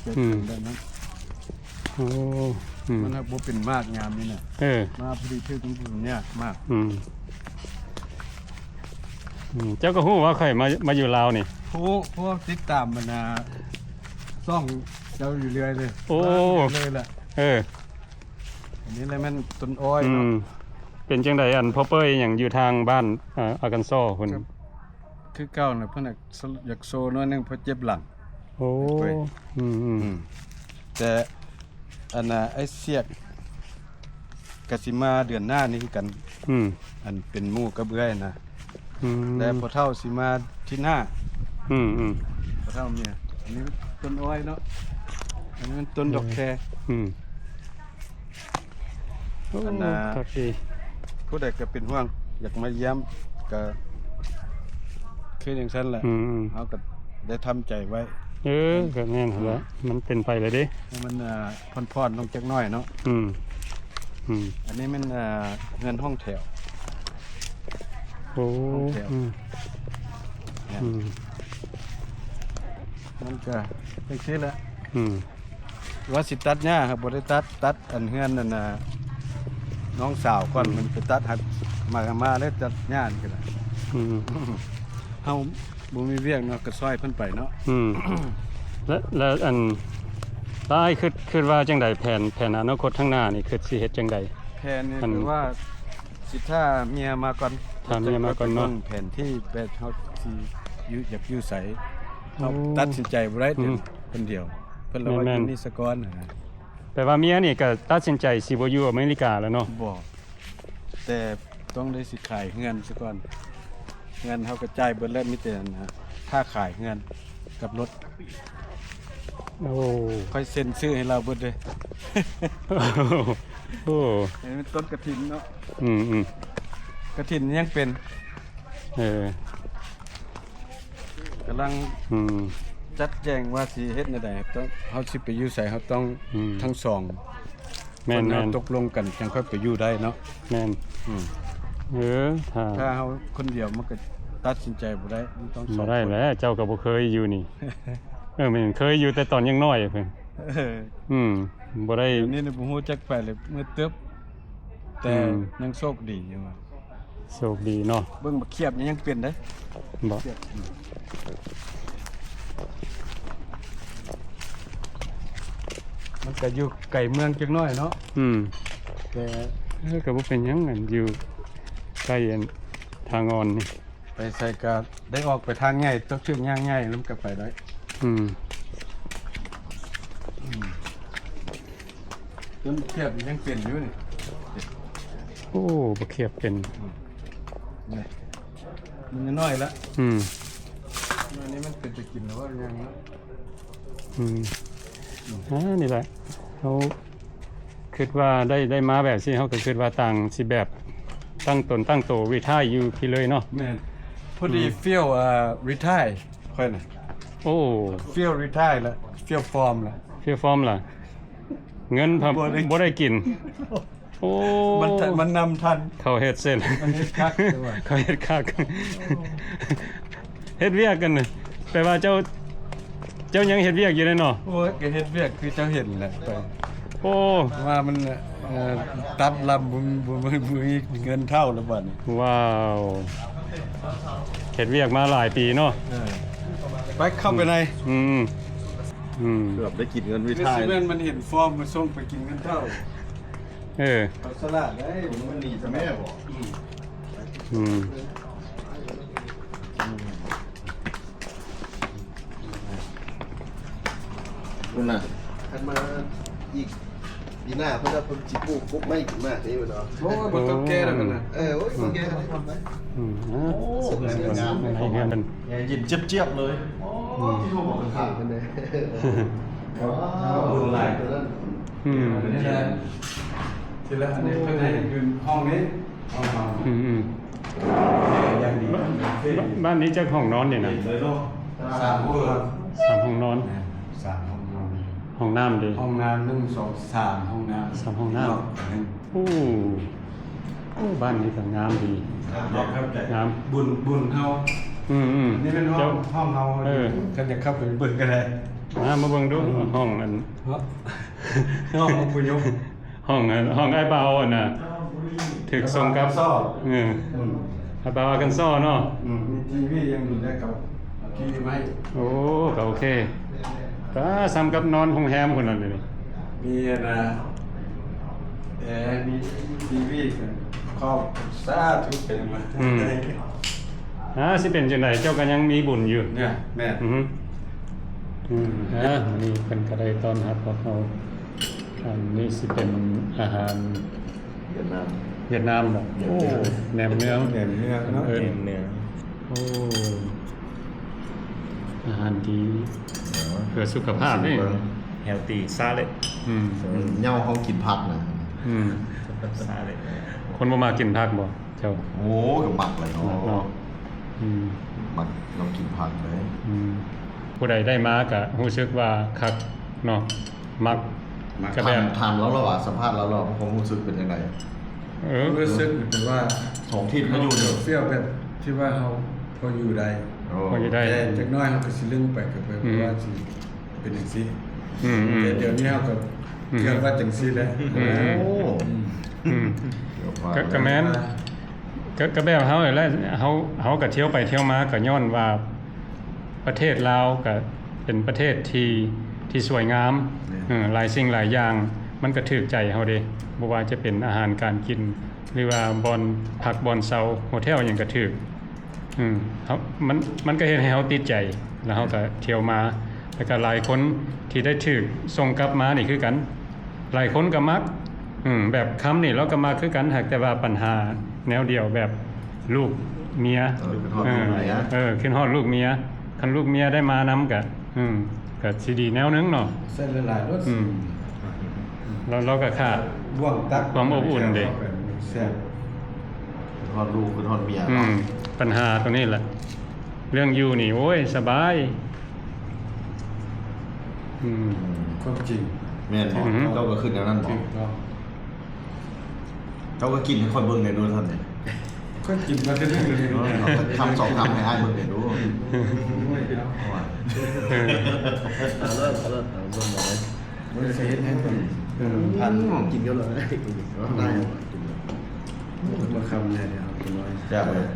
ອືມ ແບບນັ້ນ ໂອ້ ອືມ ມັນຫາກບໍ່ເປັນໝາກຍາມນີ້ນະ ເອີ ມາພໍດີຖືກ ມັນຍາກມາກ ອືມ ອືມ ເຈົ້າກໍຮູ້ວ່າຂ້ອຍມາ ມາຢູ່ລາວນີ້ ຮູ້ ເພາະວ່າຕິດຕາມ ອັນນ່າ ຊ່ອງເຈົ້າຢູ່ເລື້ອຍເລີຍ ໂອ້ ເລື້ອຍເລີຍແຫຼະ ເອີ ອັນນີ້ແຫຼະແມ່ນຕົ້ນອ້ອຍເນາະ ອືມ ເປັນຈັ່ງໃດ ອັນພໍ່ເປີ້ຍຫຍັງຢູ່ທາງບ້ານ ເອີ ອາກັນຊໍພຸ້ນ ກໍຄືເກົ່ານະ ເພິ່ນ ຢາກໂຊໜ້ອຍໜຶ່ງ ເພາະເຈັບຫຼັງ ໂອ້ ອືມໆ ອືມ ແຕ່ ອັນນ່າ ອ້າຍສຽກກະຊິມາເດືອນໜ້ານີ້ຄືກັນ ອືມ ອັນເປັນໝູ່ກັບເອື້ອຍນະ ອືມ ແລະພໍ່ເຖົ້າຊິມາທິດໜ້າ ອືມໆ ພໍ່ເຖົ້າເມຍ ອັນນີ້ຕົ້ນອ້ອຍເນາະ ອັນນີ້ມັນຕົ້ນດອກແຄ ອືມ ໂອ້ ອັນນ່າ ຄັກດີ ຜູ້ໃດກໍເປັນຫ່ວງ ຢາກມາຢ້ຽມ ກໍຄືຈັ່ງຊັ້ນແຫຼະ ອືມໆ ເຮົາກໍໄດ້ທຳໃຈໄວ້ ເອີ ກໍແມ່ນຫັ້ນແຫຼະ ມັນເປັນໄປແລ້ວເດ້ ໃຫ້ມັນ ອ່າ ຜ່ອນໆລົງຈັກໜ້ອຍເນາະ ອືມ ອືມ ອັນນີ້ແມ່ນ ອ່າ ເຮືອນຫ້ອງແຖວ ໂອ້ ຫ້ອງແຖວ ອືມ ແມ່ນ ອືມ ມັນກໍຈັ່ງຊີ້ແຫຼະ ອືມ ວ່າຊິຕັດຫຍ້າ ບໍ່ໄດ້ຕັດ ຕັດອັນເຮືອນອັນນ່າ ນ້ອງສາວກ່ອນ ອືມ ມັນໄປຕັດ ຫາກມາ ມາແລ້ວຕັດຫຍ້ານີ້ກໍໄດ້ ອືມ ເຮົາບໍ່ມີວຽກເນາະ ກໍຊ່ອຍເພິ່ນໄປເນາະ ອືມ ແລະ ແລະ ອັນ ລະອ້າຍຄິດ ຄິດວ່າຈັ່ງໃດ ແຜນ ແຜນອະນາຄົດຂ້າງໜ້ານີ້ ຄິດຊິເຮັດຈັ່ງໃດ? ແຜນນີ້ ອັນ ຄືວ່າ ຊິຖ້າເມຍມາກ່ອນ ຖ້າເມຍມາກ່ອນເນາະ ແລ້ວຈັ່ງຄ່ອຍໄປເບິ່ງແຜນທີ່ ແບບເຮົາຊິຢູ່ ຢາກຢູ່ໃສ ເຮົາ ໂອ້ ຕັດສິນໃຈບໍ່ໄດ້ ອືມ ຄົນດຽວ ເພິ່ນລະວ່າ ແມ່ນໆ ຢູ່ນີ້ສາກ່ອນນະ ແປວ່າເມຍນີ້ກໍຕັດສິນໃຈຊິບໍ່ຢູ່ອາເມລິກາແລ້ວເນາະ ບໍ່ ແຕ່ຕ້ອງໄດ້ຊິຂາຍເຮືອນສາກ່ອນ ເຮືອນເຮົາກໍຈ່າຍເບິດແລ້ວ ມີແຕ່ ອັນ ຖ້າຂາຍເຮືອນກັບລົດ ໂອ້ ຂ້ອຍເຊັນຊື້ໃຫ້ລາວເບິດເດ້ ໂອ້ ເຫັນເປັນຕົ້ນກະຖິນເນາະ ອືມໆ ກະຖິນຍັງເປັນ ເອີ ກຳລັງ ອືມ ຈັດແຈງວ່າຊິເຮັດແນວໃດ ຕ້ອງ ເຮົາຊິໄປຢູ່ໃສ ເຮົາຕ້ອງ ອືມ ທັງສອງ ແມ່ນໆ ຄົນເຮົາຕົກລົງກັນ ຈັ່ງຄ່ອຍໄປຢູ່ໄດ້ເນາະ ແມ່ນ ອືມ ເອີ ຖ້າ ຖ້າເຮົາຄົນດຽວມັນກໍຕັດສິນໃຈບໍ່ໄດ້ ມັນຕ້ອງ ບໍ່ໄດ້ແຫຼະ ສອງຄົນ ເຈົ້າກໍບໍ່ເຄີຍຢູ່ນີ້ ເອີ ແມ່ນ ເຄີຍຢູ່ແຕ່ຕອນຍັງນ້ອຍພຸ້ນ ເອີ ອືມ ບໍ່ໄດ້ ດຽວນີ້ບໍ່ຮູ້ຈັກໄປເລີຍ ມືດຕຶບ ແຕ່ ອືມ ຍັງໂຊກດີຢູ່ວ່າ ໂຊກດີເນາະ ເບິ່ງບັກຂຽບນີ້ຍັງເປັນເດ້ ບໍ່ ຂຽບ ອືມ ມັນກໍຢູ່ໄກເມືອງຈັກໜ້ອຍເນາະ ອືມ ແຕ່ ເອີ ກໍບໍ່ເປັນຫຍັງ ອັນ ຢູ່ໃກ້ ອັນ ທາງອ່ອນນີ້ ໄປໃສກໍໄດ້ອອກໄປທາງໃຫຍ່ ຕົກເຊືອກຍາງໃຫຍ່ ແລ້ວມັນກໍໄປໄດ້ ອືມ ອືມ ຕົ້ນເຂຽບນີ້ຍັງເປັນຢູ່ນີ້ ໂອ້ ບັກຂຽບເປັນ ອືມ ນີ້ ມັນຍັງນ້ອຍລະ ອືມ ອັນນີ້ມັນເປັນຕາກິນແລ້ວວ່າຍັງເນາະ ອືມ ອືມ ອ່າ ນີ້ແຫຼະ ເຮົາ ຄິດວ່າໄດ້ ໄດ້ມາແບບຊີ້ ເຮົາກໍຄິດວ່າຕ່າງຊິແບບຕັ້ງຕົນຕັ້ງໂຕ retire ຢູ່ພີ້ເລີຍເນາະ ແມ່ນ ພໍດີ ອືມ feel ເອີ retire ຂ້ອຍນະ ໂອ້ feel retire ລະ feel from ລະ feel from ລະ ເງິນພັບ ບໍ່ໄດ້ ບໍ່ໄດ້ກິນ ໂອ້ ມັນ ມັນນຳທັນ ເຂົາເຮັດເຊັ່ນ ເຂົາເຮັດຄັກ ເຂົາເຮັດຄັກ ເຮັດວຽກກັນ ແປວ່າເຈົ້າ ເຈົ້າຍັງເຮັດວຽກຢູ່ເດ້ເນາະ ໂອ້ຍ ກໍເຮັດວຽກຄືເຈົ້າເຫັນແຫຼະ ໄປ ໂອ້ ວ່າມັນ ເອີ ຕັດລຳ ບໍ່ ບໍ່ ບໍ່ມີເງິນເທົ່າແລ້ວບາດນີ້. ວ້າວ ເຮັດວຽກມາຫຼາຍປີເນາະ. ເອີ ໄປ ເຂົ້າໄປໃນ ອືມ ອືມ ເກືອບໄດ້ກິນເງິນວິທາຍ. ແມ່ນມັນເຫັນຟອມມາສົ່ງໄປກິນເງິນເທົ່າ. ເອີ ເຂົາສະຫຼາດເດ້ ມັນດີຊະແມ່ບໍ. ອືມ ອືມ ພຸ້ນນະ ຄັນມາອີກປີໜ້າ ເພິ່ນວ່າເພິ່ນຊິປູກກົກໄມ້ຂຶ້ນມາເດ້ເພິ່ນວ່າ. ໂອ້ຍ ບໍ່ຕ້ອງແກ້ແລ້ວເພິ່ນນະ. ເອີ ໂອ້ຍ ບໍ່ແກ້ແລ້ວ. ອືມ ໂອ້ ສວຍງາມເລີຍ. ເຢັນຈຽບໆເລີຍ. ໂອ້ ອືມ ທີ່ເຮົາບອກກັນຂ້າງກັນເດ້. ວ້າວ ບຸນຫຼາຍ. ອືມ ນີ້ແຫຼະ ທີລະອັນນີ້ເພິ່ນໃຫ້ຢູ່ຫ້ອງນີ້. ອືມໆ ຢ່າງດີ. ບ້ານ ບ້ານນີ້ຈັກຫ້ອງນອນນີ້ນະ? ສາມຫ້ອງນອນ. ສາມຫ້ອງນອນ. ສາມຫ້ອງນອນ. ຫ້ອງນ້ຳເດ? ຫ້ອງນ້ຳ ໜຶ່ງ ສອງ ສາມຫ້ອງນ້ຳ. ສາມຫ້ອງນ້ຳ. ໂອ້ ໂອ້ ບ້ານນີ້ກໍງາມດີ. ງາມ. ບຸນ ບຸນເຮົາ. ອືມໆ ນີ້ແມ່ນຫ້ອງ ເຈົ້າ ຫ້ອງເຮົາ. ເອີ ຄັນຢາກເຂົ້າໄປເບິ່ງກໍໄດ້. ມາ ມາເບິ່ງດູ ຫ້ອງອັນ ເນາະ ຫ້ອງອົບພະຍົບ. ຫ້ອງ ຫ້ອງອ້າຍບ່າວຫັ້ນນະ ຖືກສົ່ງກັບ. ເອີ ອືມ ອ້າຍບ່າວອາກັນຊໍເນາະ. ອືມ ມີທີວີ ຍັງມີໄດ້ເຂົາເອົາທີວີມາໃຫ້. ໂອ້ ກໍໂອເຄ. ກໍສ່ຳກັບນອນໂຮງແຮມພຸ້ນນະ. ນີ້ມີອັນນະ ແອ ມີທີວີ ກໍຂອບສາທຸເປັນມາ. ອືມ ອ່າ ຊິເປັນຈັ່ງໃດ ເຈົ້າກໍຍັງມີບຸນຢູ່. ແມ່ນ ແມ່ນ. ອືມ ອືມ ອ່າ ມື້ນີ້ເພິ່ນກໍໄດ້ຕ້ອນຮັບພວກເຮົາ. ອັນນີ້ຊິເປັນອາຫານຫວຽດນາມ. ຫວຽດນາມບໍ? ໂອ້ ແໜມເໜືອງ. ແໜມເໜືອງເນາະ. ເອີ ແໜມເໜືອງ. ໂອ້ ອາຫານດີ ເອີ ເພື່ອສຸຂະພາບນີ້. ເຮັລຕີ ຊາເລັດ. ອືມ ເອີ ເຍົາເຮົາກິນຜັກນະ. ອືມ ຊາເລັດ. ຄົນບໍ່ມັກກິນຜັກບໍ? ເຈົ້າ. ໂອ້ ກໍມັກແຫຼະເນາະ. ອືມ ມັກ ມັກກິນຜັກເດ້. ອືມ ຜູ້ໃດໄດ້ມາກະຮູ້ສຶກວ່າຄັກເນາະ ມັກ. ມັກ. ກະແບບ ຖາມ ຖາມລາວລະວ່າ ສຳພາດລາວລະວ່າ ຄວາມຮູ້ສຶກເປັນຈັ່ງໃດ? ເອີ ຄວາມຮູ້ສຶກນີ້ແປວ່າ ສອງທິດມາຢູ່ນີ້ ເຟວແບບທີ່ວ່າເຮົາພໍຢູ່ໄດ້. ໂອ້ ພໍຢູ່ໄດ້. ແຕ່ຈັກໜ້ອຍເຮົາກໍຊິລຶ້ງໄປ ກໍແປວ່າຊິ ເປັນຈັ່ງຊີ້. ອືມໆ ແຕ່ດຽວນີ້ເຮົາກໍ ອືມ ເຄື່ອນໄຫວຈັ່ງຊີ້ແຫຼະ. ໂອ້ ອືມ ອືມ ກໍ ກໍແມ່ນ ກໍ ກໍແບບເຮົາແຫຼະ ເຮົາ ເຮົາກໍທ່ຽວໄປທ່ຽວມາ ກໍຍ້ອນວ່າປະເທດລາວກໍເປັນປະເທດທີ່ ທີ່ສວຍງາມ. ແມ່ນ. ເອີ ຫຼາຍສິ່ງຫຼາຍຢ່າງມັນກໍຖືກໃຈເຮົາເດ້ ບໍ່ວ່າຈະເປັນອາຫານການກິນ ຫຼືວ່າບ່ອນພັກບ່ອນເຊົາ ໂຮເທວຫຍັງກໍຖືກ. ອືມ ເຮົາ ມັນ ມັນກໍເຮັດໃຫ້ເຮົາຕິດໃຈ ແລ້ວເຮົາກໍທ່ຽວມາ. ແລ້ວກໍຫຼາຍຄົນທີ່ໄດ້ຖືກສົ່ງກັບມານີ້ຄືກັນ ຫຼາຍຄົນກໍມັກ. ອືມ ແບບຄຳນີ້ລາວກໍມັກຄືກັນ ຫາກແຕ່ວ່າບັນຫາແນວດຽວແບບລູກເມຍ. ເອີ ຄິດຮອດລູກເມຍ. ເອີ ເອີ ຄິດຮອດລູກເມຍ. ຄັນລູກເມຍໄດ້ມານຳກໍ ອືມ ກໍຊິດີແນວໜຶ່ງເນາະ. ໃສ່ຫຼາຍໆໂລດ. ອືມ ລາວ ລາວກໍຂາດ ບ່ວງຕັກ ຄວາມອົບອຸ່ນເດ້. ແຊບ. ຄິດຮອດລູກ ຄິດຮອດເມຍ. ອືມ ບັນຫາຕົວນີ້ແຫຼະ ເລື່ອງຢູ່ນີ້ ໂອ້ຍ ສະບາຍ. ອືມ ຄວາມຈິງ. ແມ່ນບໍ່? ອືມ ເຈົ້າກໍຄິດແນວນັ້ນບໍ່? ຖືກຕ້ອງ. ເຈົ້າກໍກິນໃຫ້ຂ້ອຍເບິ່ງແດ່ດູຊັ້ນເດ. ຂ້ອຍກິນມາແຕ່ໜຶ່ງເລີຍ. ເອີ ເອົາຈັກຄຳສອງຄຳໃຫ້ອ້າຍເບິ່ງແດ່ດູ. ໂອ້ຍ ເອົາ ເອົາ ເອົາ ເອົາ ເອົາ ເບິ່ງໜ້ອຍ. ບໍ່ໄດ້ເຮັດໃຫ້ເພິ່ນ ເອີ ຜ່ານ ກິນກັນເລີຍ. ໄດ້ ກິນ ມາຄຳແນ່ເດີ ເອົາຕົວນ້ອຍ. ແຊບເລີຍ.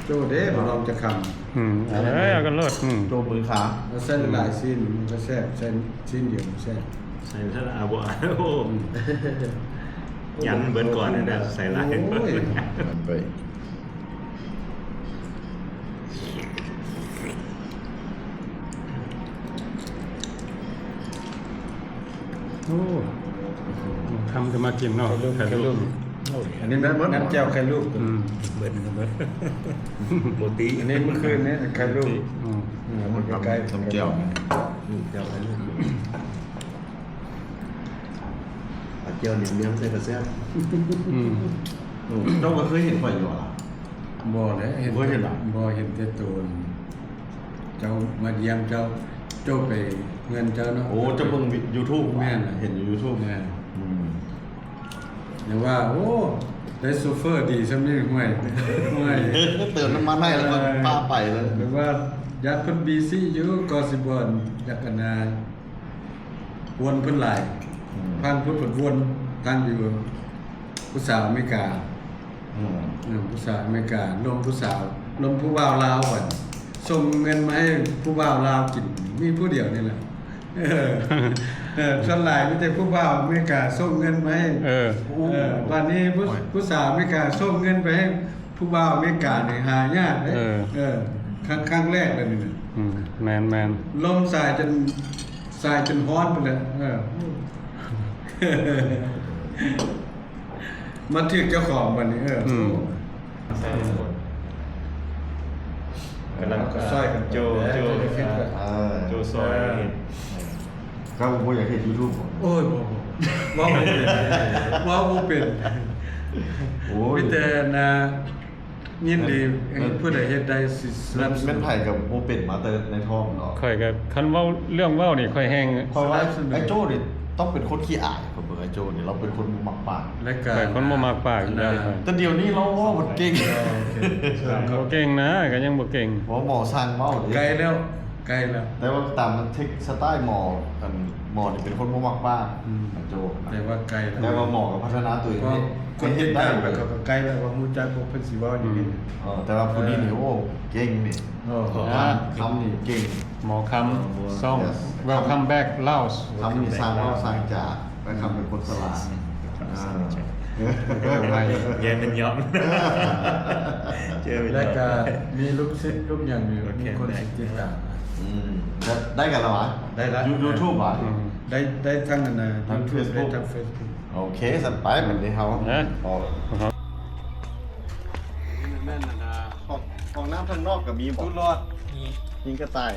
ໂຈ້ເດ້ ບໍ່ລອງຈັກຄຳ. ອືມ ເອົາເລີຍ ເອົາກັນໂລດ. ອືມ ໂຈ້ມືຂາ ເອົາໃສ່ຫຼາຍໆຊີ້ນ ມັນກໍແຊບ ໃສ່ຊີ້ນດຽວແຊບ. ໃສ່ເທົ່າໃດ ອາ ບໍ່ ໂອ້ ອືມ ຍັງເບິດກ່ອນນະ ໃສ່ຫຼາຍ. ໂອ້ຍ ໄປ. ໂອ້ ຄຳກໍມາກິນເນາະ ໄຂ່ລູກ ໄຂ່ລູກ. ອັນນີ້ແມ່ນໝົດ ນ້ຳແຈ່ວໄຂ່ລູກ. ອືມ ເບິດ ເບິດ ໂປຣຕີນ. ອັນນີ້ມື້ຄືນນີ້ໄຂ່ລູກ. ອືມ ອືມ ມັນໃກ້ໆ ນ້ຳແຈ່ວ ອືມ ແຈ່ວໄຂ່ລູກ. ອາ ແຈ່ວໜຽວເມືອງໃສ່ກໍແຊບ. ອືມ ເຈົ້າກໍເຄີຍເຫັນຂ້ອຍຢູ່ຫວາ? ບໍ່ເດ້ ເຫັນ ບໍ່ເຫັນຫວາ? ບໍ່ ເຫັນແຕ່ໂຕ ເຈົ້າມາຢ້ຽມເຈົ້າ ໂຈ້ໄປເຮືອນເຈົ້າເນາະ. ໂອ້ ເຈົ້າເບິ່ງຢູທູບ? ແມ່ນ ເຫັນຢູ່ຢູທູບ. ແມ່ນ. ອືມ ຍັງວ່າ ໂອ້ ໄດ້ໂຊເຟີດີຊ່ຳນີ້ ຫ້ວຍ ຫ້ວຍ ເຕີມນ້ຳມັນໃຫ້ແລ້ວກໍ ເອີ ພາໄປເລີຍ. ແບບວ່າຢ້ານເພິ່ນບີຊີຢູ່ ກໍຊິບໍ່ ຢາກ ອັນນ່າ ກວນເພິ່ນຫຼາຍ. ພັນພຸດພຸດວົນທາງຢູ່ ຜູ້ສາວອາເມລິກາ ອືມ ເອີ ຜູ້ສາວອາເມລິກາລົມຜູ້ສາວ ລົມຜູ້ບ່າວລາວ ບັດສົ່ງເງິນມາໃຫ້ຜູ້ບ່າວລາວກິນ ມີຜູ້ດຽວນີ້ແຫຼະ. ເອີ ເອີ ສ່ວນຫຼາຍມີແຕ່ຜູ້ບ່າວອາເມລິກາສົ່ງເງິນມາໃຫ້ ເອີ ເອີ ບັດນີ້ຜູ້ ໂອ້ຍ ຜູ້ສາວອາເມລິກາສົ່ງເງິນໄປໃຫ້ຜູ້ບ່າວອາເມລິການີ້ຫາຍາກເດ້. ເອີ ເອີ ຄັ້ງ ຄັ້ງແລກເລີຍນີ້ນະ. ອືມ ແມ່ນໆ ລົມສາຍຈົນ ສາຍຈົນຮ້ອນພຸ້ນແຫຼະ. ເອີ ມາຖືກເຈົ້າຂອງບັດນີ້. ເອີ ອືມ ກຳລັງ ກະຊ່ອຍກັນ ໂຈ ໂຈ ອ່າ ໂຈຊ່ອຍເຮັດ. ເຈົ້າບໍ່ຢາກເຮັດຢູທູບບໍ? ໂອ້ຍ ບໍ່ ບໍ່ ເວົ້າບໍ່ເປັນ ເວົ້າບໍ່ເປັນ. ໂອ້ຍ ມີແຕ່ນະ ຍິນດີ ເອີ ຜູ້ໃດເຮັດໄດ້ຊິສະໜັບສະໜູນ. ແມ່ນໃຜກໍບໍ່ເປັນມາແຕ່ໃນທ້ອງເນາະ. ຂ້ອຍກໍ ຄັນເວົ້າເລື່ອງເວົ້ານີ້ ຂ້ອຍແຮ່ງ ຂ້ອຍວ່າ ສະໜັບສະໜູນ ໄອ້ໂຈ້ນີ້ຕ້ອງເປັນຄົນຂີ້ອາຍ. ຂ້ອຍເບິ່ງໄອ້ໂຈ້ນີ້ ລາວເປັນຄົນບໍ່ມັກປາກ ແລະກະ ຂ້ອຍຄົນບໍ່ມັກປາກຢູ່ແລ້ວ. ແຕ່ດຽວນີ້ລາວເວົ້າເກັ່ງ ເອີ ເກັ່ງນະ ກໍຍັງບໍ່ເກັ່ງ ເພາະໝໍສັ່ງເວົ້າເດ້. ໄກແລ້ວ ໄກແລ້ວ ແຕ່ວ່າຕາມມັນເທັກສະໄຕລ໌ໝໍ ອັນໝໍນີ້ເປັນຄົນບໍ່ມັກປາກ. ອືມ ໂຈນະ ແຕ່ວ່າໄກແລ້ວ ແຕ່ວ່າໝໍກໍພັດທະນາຕົວເອງ ເພາະຄົນຕິດຕາມໄປ ເຂົາກໍໄກແລ້ວ ວ່າຮູ້ຈັກບໍ່ ເພິ່ນຊິເວົ້າຫຍັງ. ອືມ ເອີ ແຕ່ວ່າຜູ້ນີ້ນີ້ ເອີ ໂອ້ ເກັ່ງນີ້. ໂອ້ ຄຳນີ້ເກັ່ງ. ໝໍຄຳ ຊ່ອງ Welcome Back Laos. ຄຳນີ້ຊ່າງເວົ້າຊ່າງຈາ ແລະຄຳເປັນຄົນສະຫຼາດ. ອ່າ ແຍ່ເປັນຍອມ ເຈີເປັນຍອມ ແລະກະມີລູກສິດລູກຫຍັງຢູ່ ມີຄົນສິດຕິດຕາມ. ອືມ ໄດ້ກັນແລ້ວຫວາ? ໄດ້ລະ ຢູທູບຫວາ? ອືມ ໄດ້ ໄດ້ທັງອັນນະ ທາງເຟສບຸກ ທາງເຟສບຸກ. ໂອເຄ ຊັ້ນໄປບັດນີ້ເຮົາ ເອີ ອອກ ແມ່ນອັນນະ ຫ້ອງ ຫ້ອງນ້ຳທາງນອກກໍມີບໍ? ຕູ້ລອດ ມີ ຍິງກະຕ່າຍ.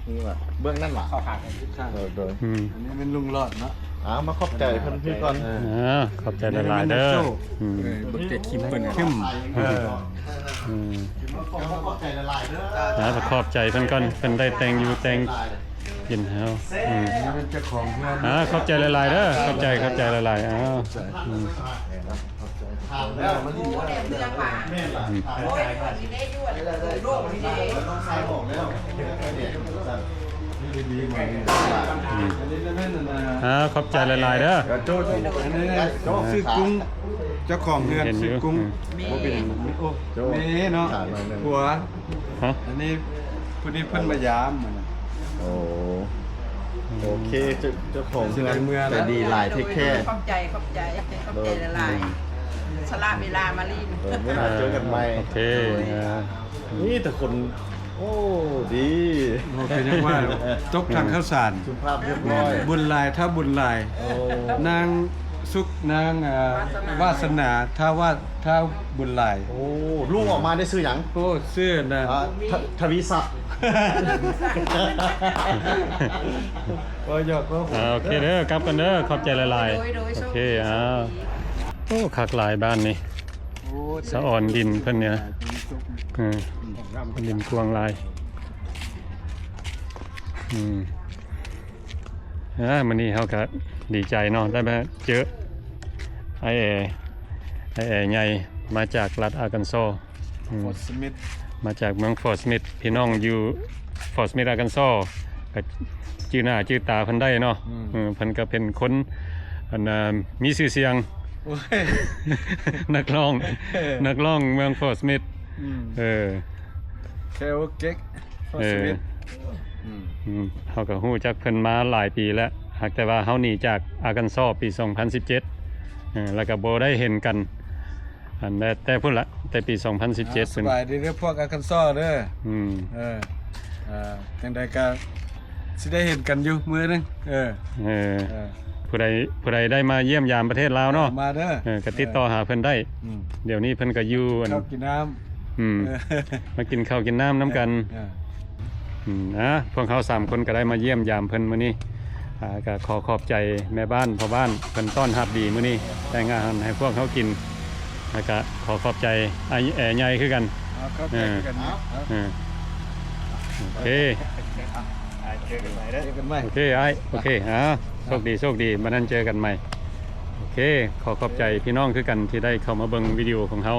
ນີ້ວ່າເບື້ອງນັ້ນຫວາ? ເຂົ້າຫາກັນຄືກັນ. ໂດຍ ໂດຍ ອືມ ອັນນີ້ແມ່ນລຸງຫຼອດເນາະ. ອ່າ ມາຂອບໃຈເພິ່ນຄືກ່ອນ. ເອີ ອ່າ ຂອບໃຈຫຼາຍໆເດີ. ອືມ ເອີ ບັກແກຄິມເພິ່ນ ຄິມ ເອີ ອືມ ຂອບໃຈຫຼາຍໆເດີ. ອ່າ ຂອບໃຈເພິ່ນກ່ອນ ເພິ່ນໄດ້ແຕ່ງຢູ່ແຕ່ງກິນໃຫ້ເຮົາ. ອືມ ອັນນີ້ເປັນເຈົ້າຂອງເຮືອນ. ອ່າ ຂອບໃຈຫຼາຍໆເດີ ຂອບໃຈ ຂອບໃຈຫຼາຍໆ. ອ້າວ ອືມ ຖາມແລ້ວ ໂອ້ ແດ່ເມືອງຫວາ? ແມ່ນລະ ອືມ ໂອ້ຍ ນີ້ເດ້ຢູ່ອັນໂລກນີ້ເດ້ ນ້ອງຊາຍບອກແລ້ວ. ອ່າ ຂອບໃຈຫຼາຍໆເດີ. ອັນນີ້ຊື່ກຸ້ງ ເຈົ້າຂອງເຮືອນຊື່ກຸ້ງ. ອືມ ບໍ່ເປັນຫຍັງ ໂອ້ ເມເນາະ ຜົວ. ຮະ ອັນນີ້ ຜູ້ນີ້ເພິ່ນມາຢາມ. ໂອ້ ໂອເຄ ເຈົ້າ ເຈົ້າຂອງເຮືອນໃຈດີຫຼາຍ ເທກແຄ. ຂອບໃຈ ຂອບໃຈ ຂອບໃຈຫຼາຍໆ ສະຫຼະເວລາມາຫຼິ້ນ. ເອີ ມື້ໜ້າເຈີກັນໃໝ່. ໂອເຄ ໂດຍ ອ່າ ມີແຕ່ຄົນ ໂອ້ ດີ. ໂອເຄ ຍັງວ່າຕົກຖັງເຂົ້າສານ ສຸພາບຮຽບຮ້ອຍ. ບຸນຫຼາຍ ຖ້າບຸນຫຼາຍ. ໂອ້ ນາງສຸກ ນາງ ອ່າ ວາສະໜາ ວາສະໜາ ຖ້າວ່າ ຖ້າບຸນຫຼາຍ. ໂອ້ ລູກອອກມາໄດ້ຊື່ຫຍັງ? ໂອ້ ຊື່ນະ ອ່າ ທະ ທະວີສັກ. ບໍ່ຫຍອກ ບໍ່ຫົວ. ອ່າ ໂອເຄເດີ ກັບກັນເດີ ຂອບໃຈຫຼາຍໆ. ໂດຍ ໂດຍ ໂອເຄ ໂຊກດີ ອ່າ ໂຊກດີ. ໂອ້ ຄັກຫຼາຍບ້ານນີ້. ໂອ້ ສະອອນດິນເພິ່ນນີ້ນະ. ເອີ ດິນກວ້າງຫຼາຍ. ອືມ ອ່າ ມື້ນີ້ເຮົາກໍດີໃຈເນາະ ໄດ້ມາເຈີອ້າຍແອ ອ້າຍແອໃຫຍ່ ມາຈາກລັດອາກັນຊໍ. ອືມ ຟອດສະມິດ ມາຈາກເມືອງຟອດສະມິດ. ພີ່ນ້ອງຢູ່ຟອດສະມິດ ອາກັນຊໍ ກໍຈື່ໜ້າຈື່ຕາເພິ່ນໄດ້ເນາະ. ອືມ ເອີ ເພິ່ນກໍເປັນຄົນ ອັນ ມີຊື່ສຽງ. ໂອ້ຍ ນັກຮ້ອງ ເອີ ນັກຮ້ອງເມືອງຟອດສະມິດ. ອືມ ເອີ ແຄໂອເກັກ ເອີ ຟອດສະມິດ. ອືມ ອືມ ເຮົາກໍຮູ້ຈັກເພິ່ນມາຫຼາຍປີແລ້ວ ຫາກແຕ່ວ່າເຮົາໜີຈາກອາກັນຊໍປີສອງພັນສິບເຈັດ ເອີ ແລ້ວກໍບໍ່ໄດ້ເຫັນກັນ ອັນແຕ່ ແຕ່ພຸ້ນລະ ແຕ່ປີສອງພັນສິບເຈັດ. ອ່າ ສະບາຍດີເດີພວກອາກັນຊໍເດີ. ອືມ ເອີ ອ່າ ຈັ່ງໃດກໍຊິໄດ້ເຫັນກັນຢູ່ມື້ໜຶ່ງ. ເອີ ເອີ ເອີ ຜູ້ໃດ ຜູ້ໃດໄດ້ມາຢ້ຽມຢາມປະເທດລາວເນາະ ມາເດີ. ເອີ ກໍຕິດຕໍ່ຫາເພິ່ນໄດ້. ອືມ ດຽວນີ້ເພິ່ນກໍຢູ່ ກິນເຂົ້າກິນນ້ຳ. ອືມ ເອີ ມາກິນເຂົ້າກິນນ້ຳນຳກັນ. ເອີ ອືມ ອ່າ ພວກເຮົາສາມຄົນກໍໄດ້ມາຢ້ຽມຢາມເພິ່ນມື້ນີ້. ອ່າ ກໍຂໍຂອບໃຈແມ່ບ້ານ ພໍ່ບ້ານ ເພິ່ນຕ້ອນຮັບດີມື້ນີ້ ແຕ່ງອາຫານໃຫ້ພວກເຮົາກິນ. ແລ້ວກະຂໍຂອບໃຈອ້າຍແອໃຫຍ່ຄືກັນ. ເອີ ເອີ ໂອເຄ ເຈີກັນໃໝ່ ໂອເຄ ອ້າຍ ໂອເຄ ໂຊກດີ ໂຊກດີ ບາດນັ້ນເຈີກັນໃໝ່. ໂອເຄ ຂໍຂອບໃຈພີ່ນ້ອງຄືກັນທີ່ໄດ້ເຂົ້າມາເບິ່ງວິດີໂອຂອງເຮົາ.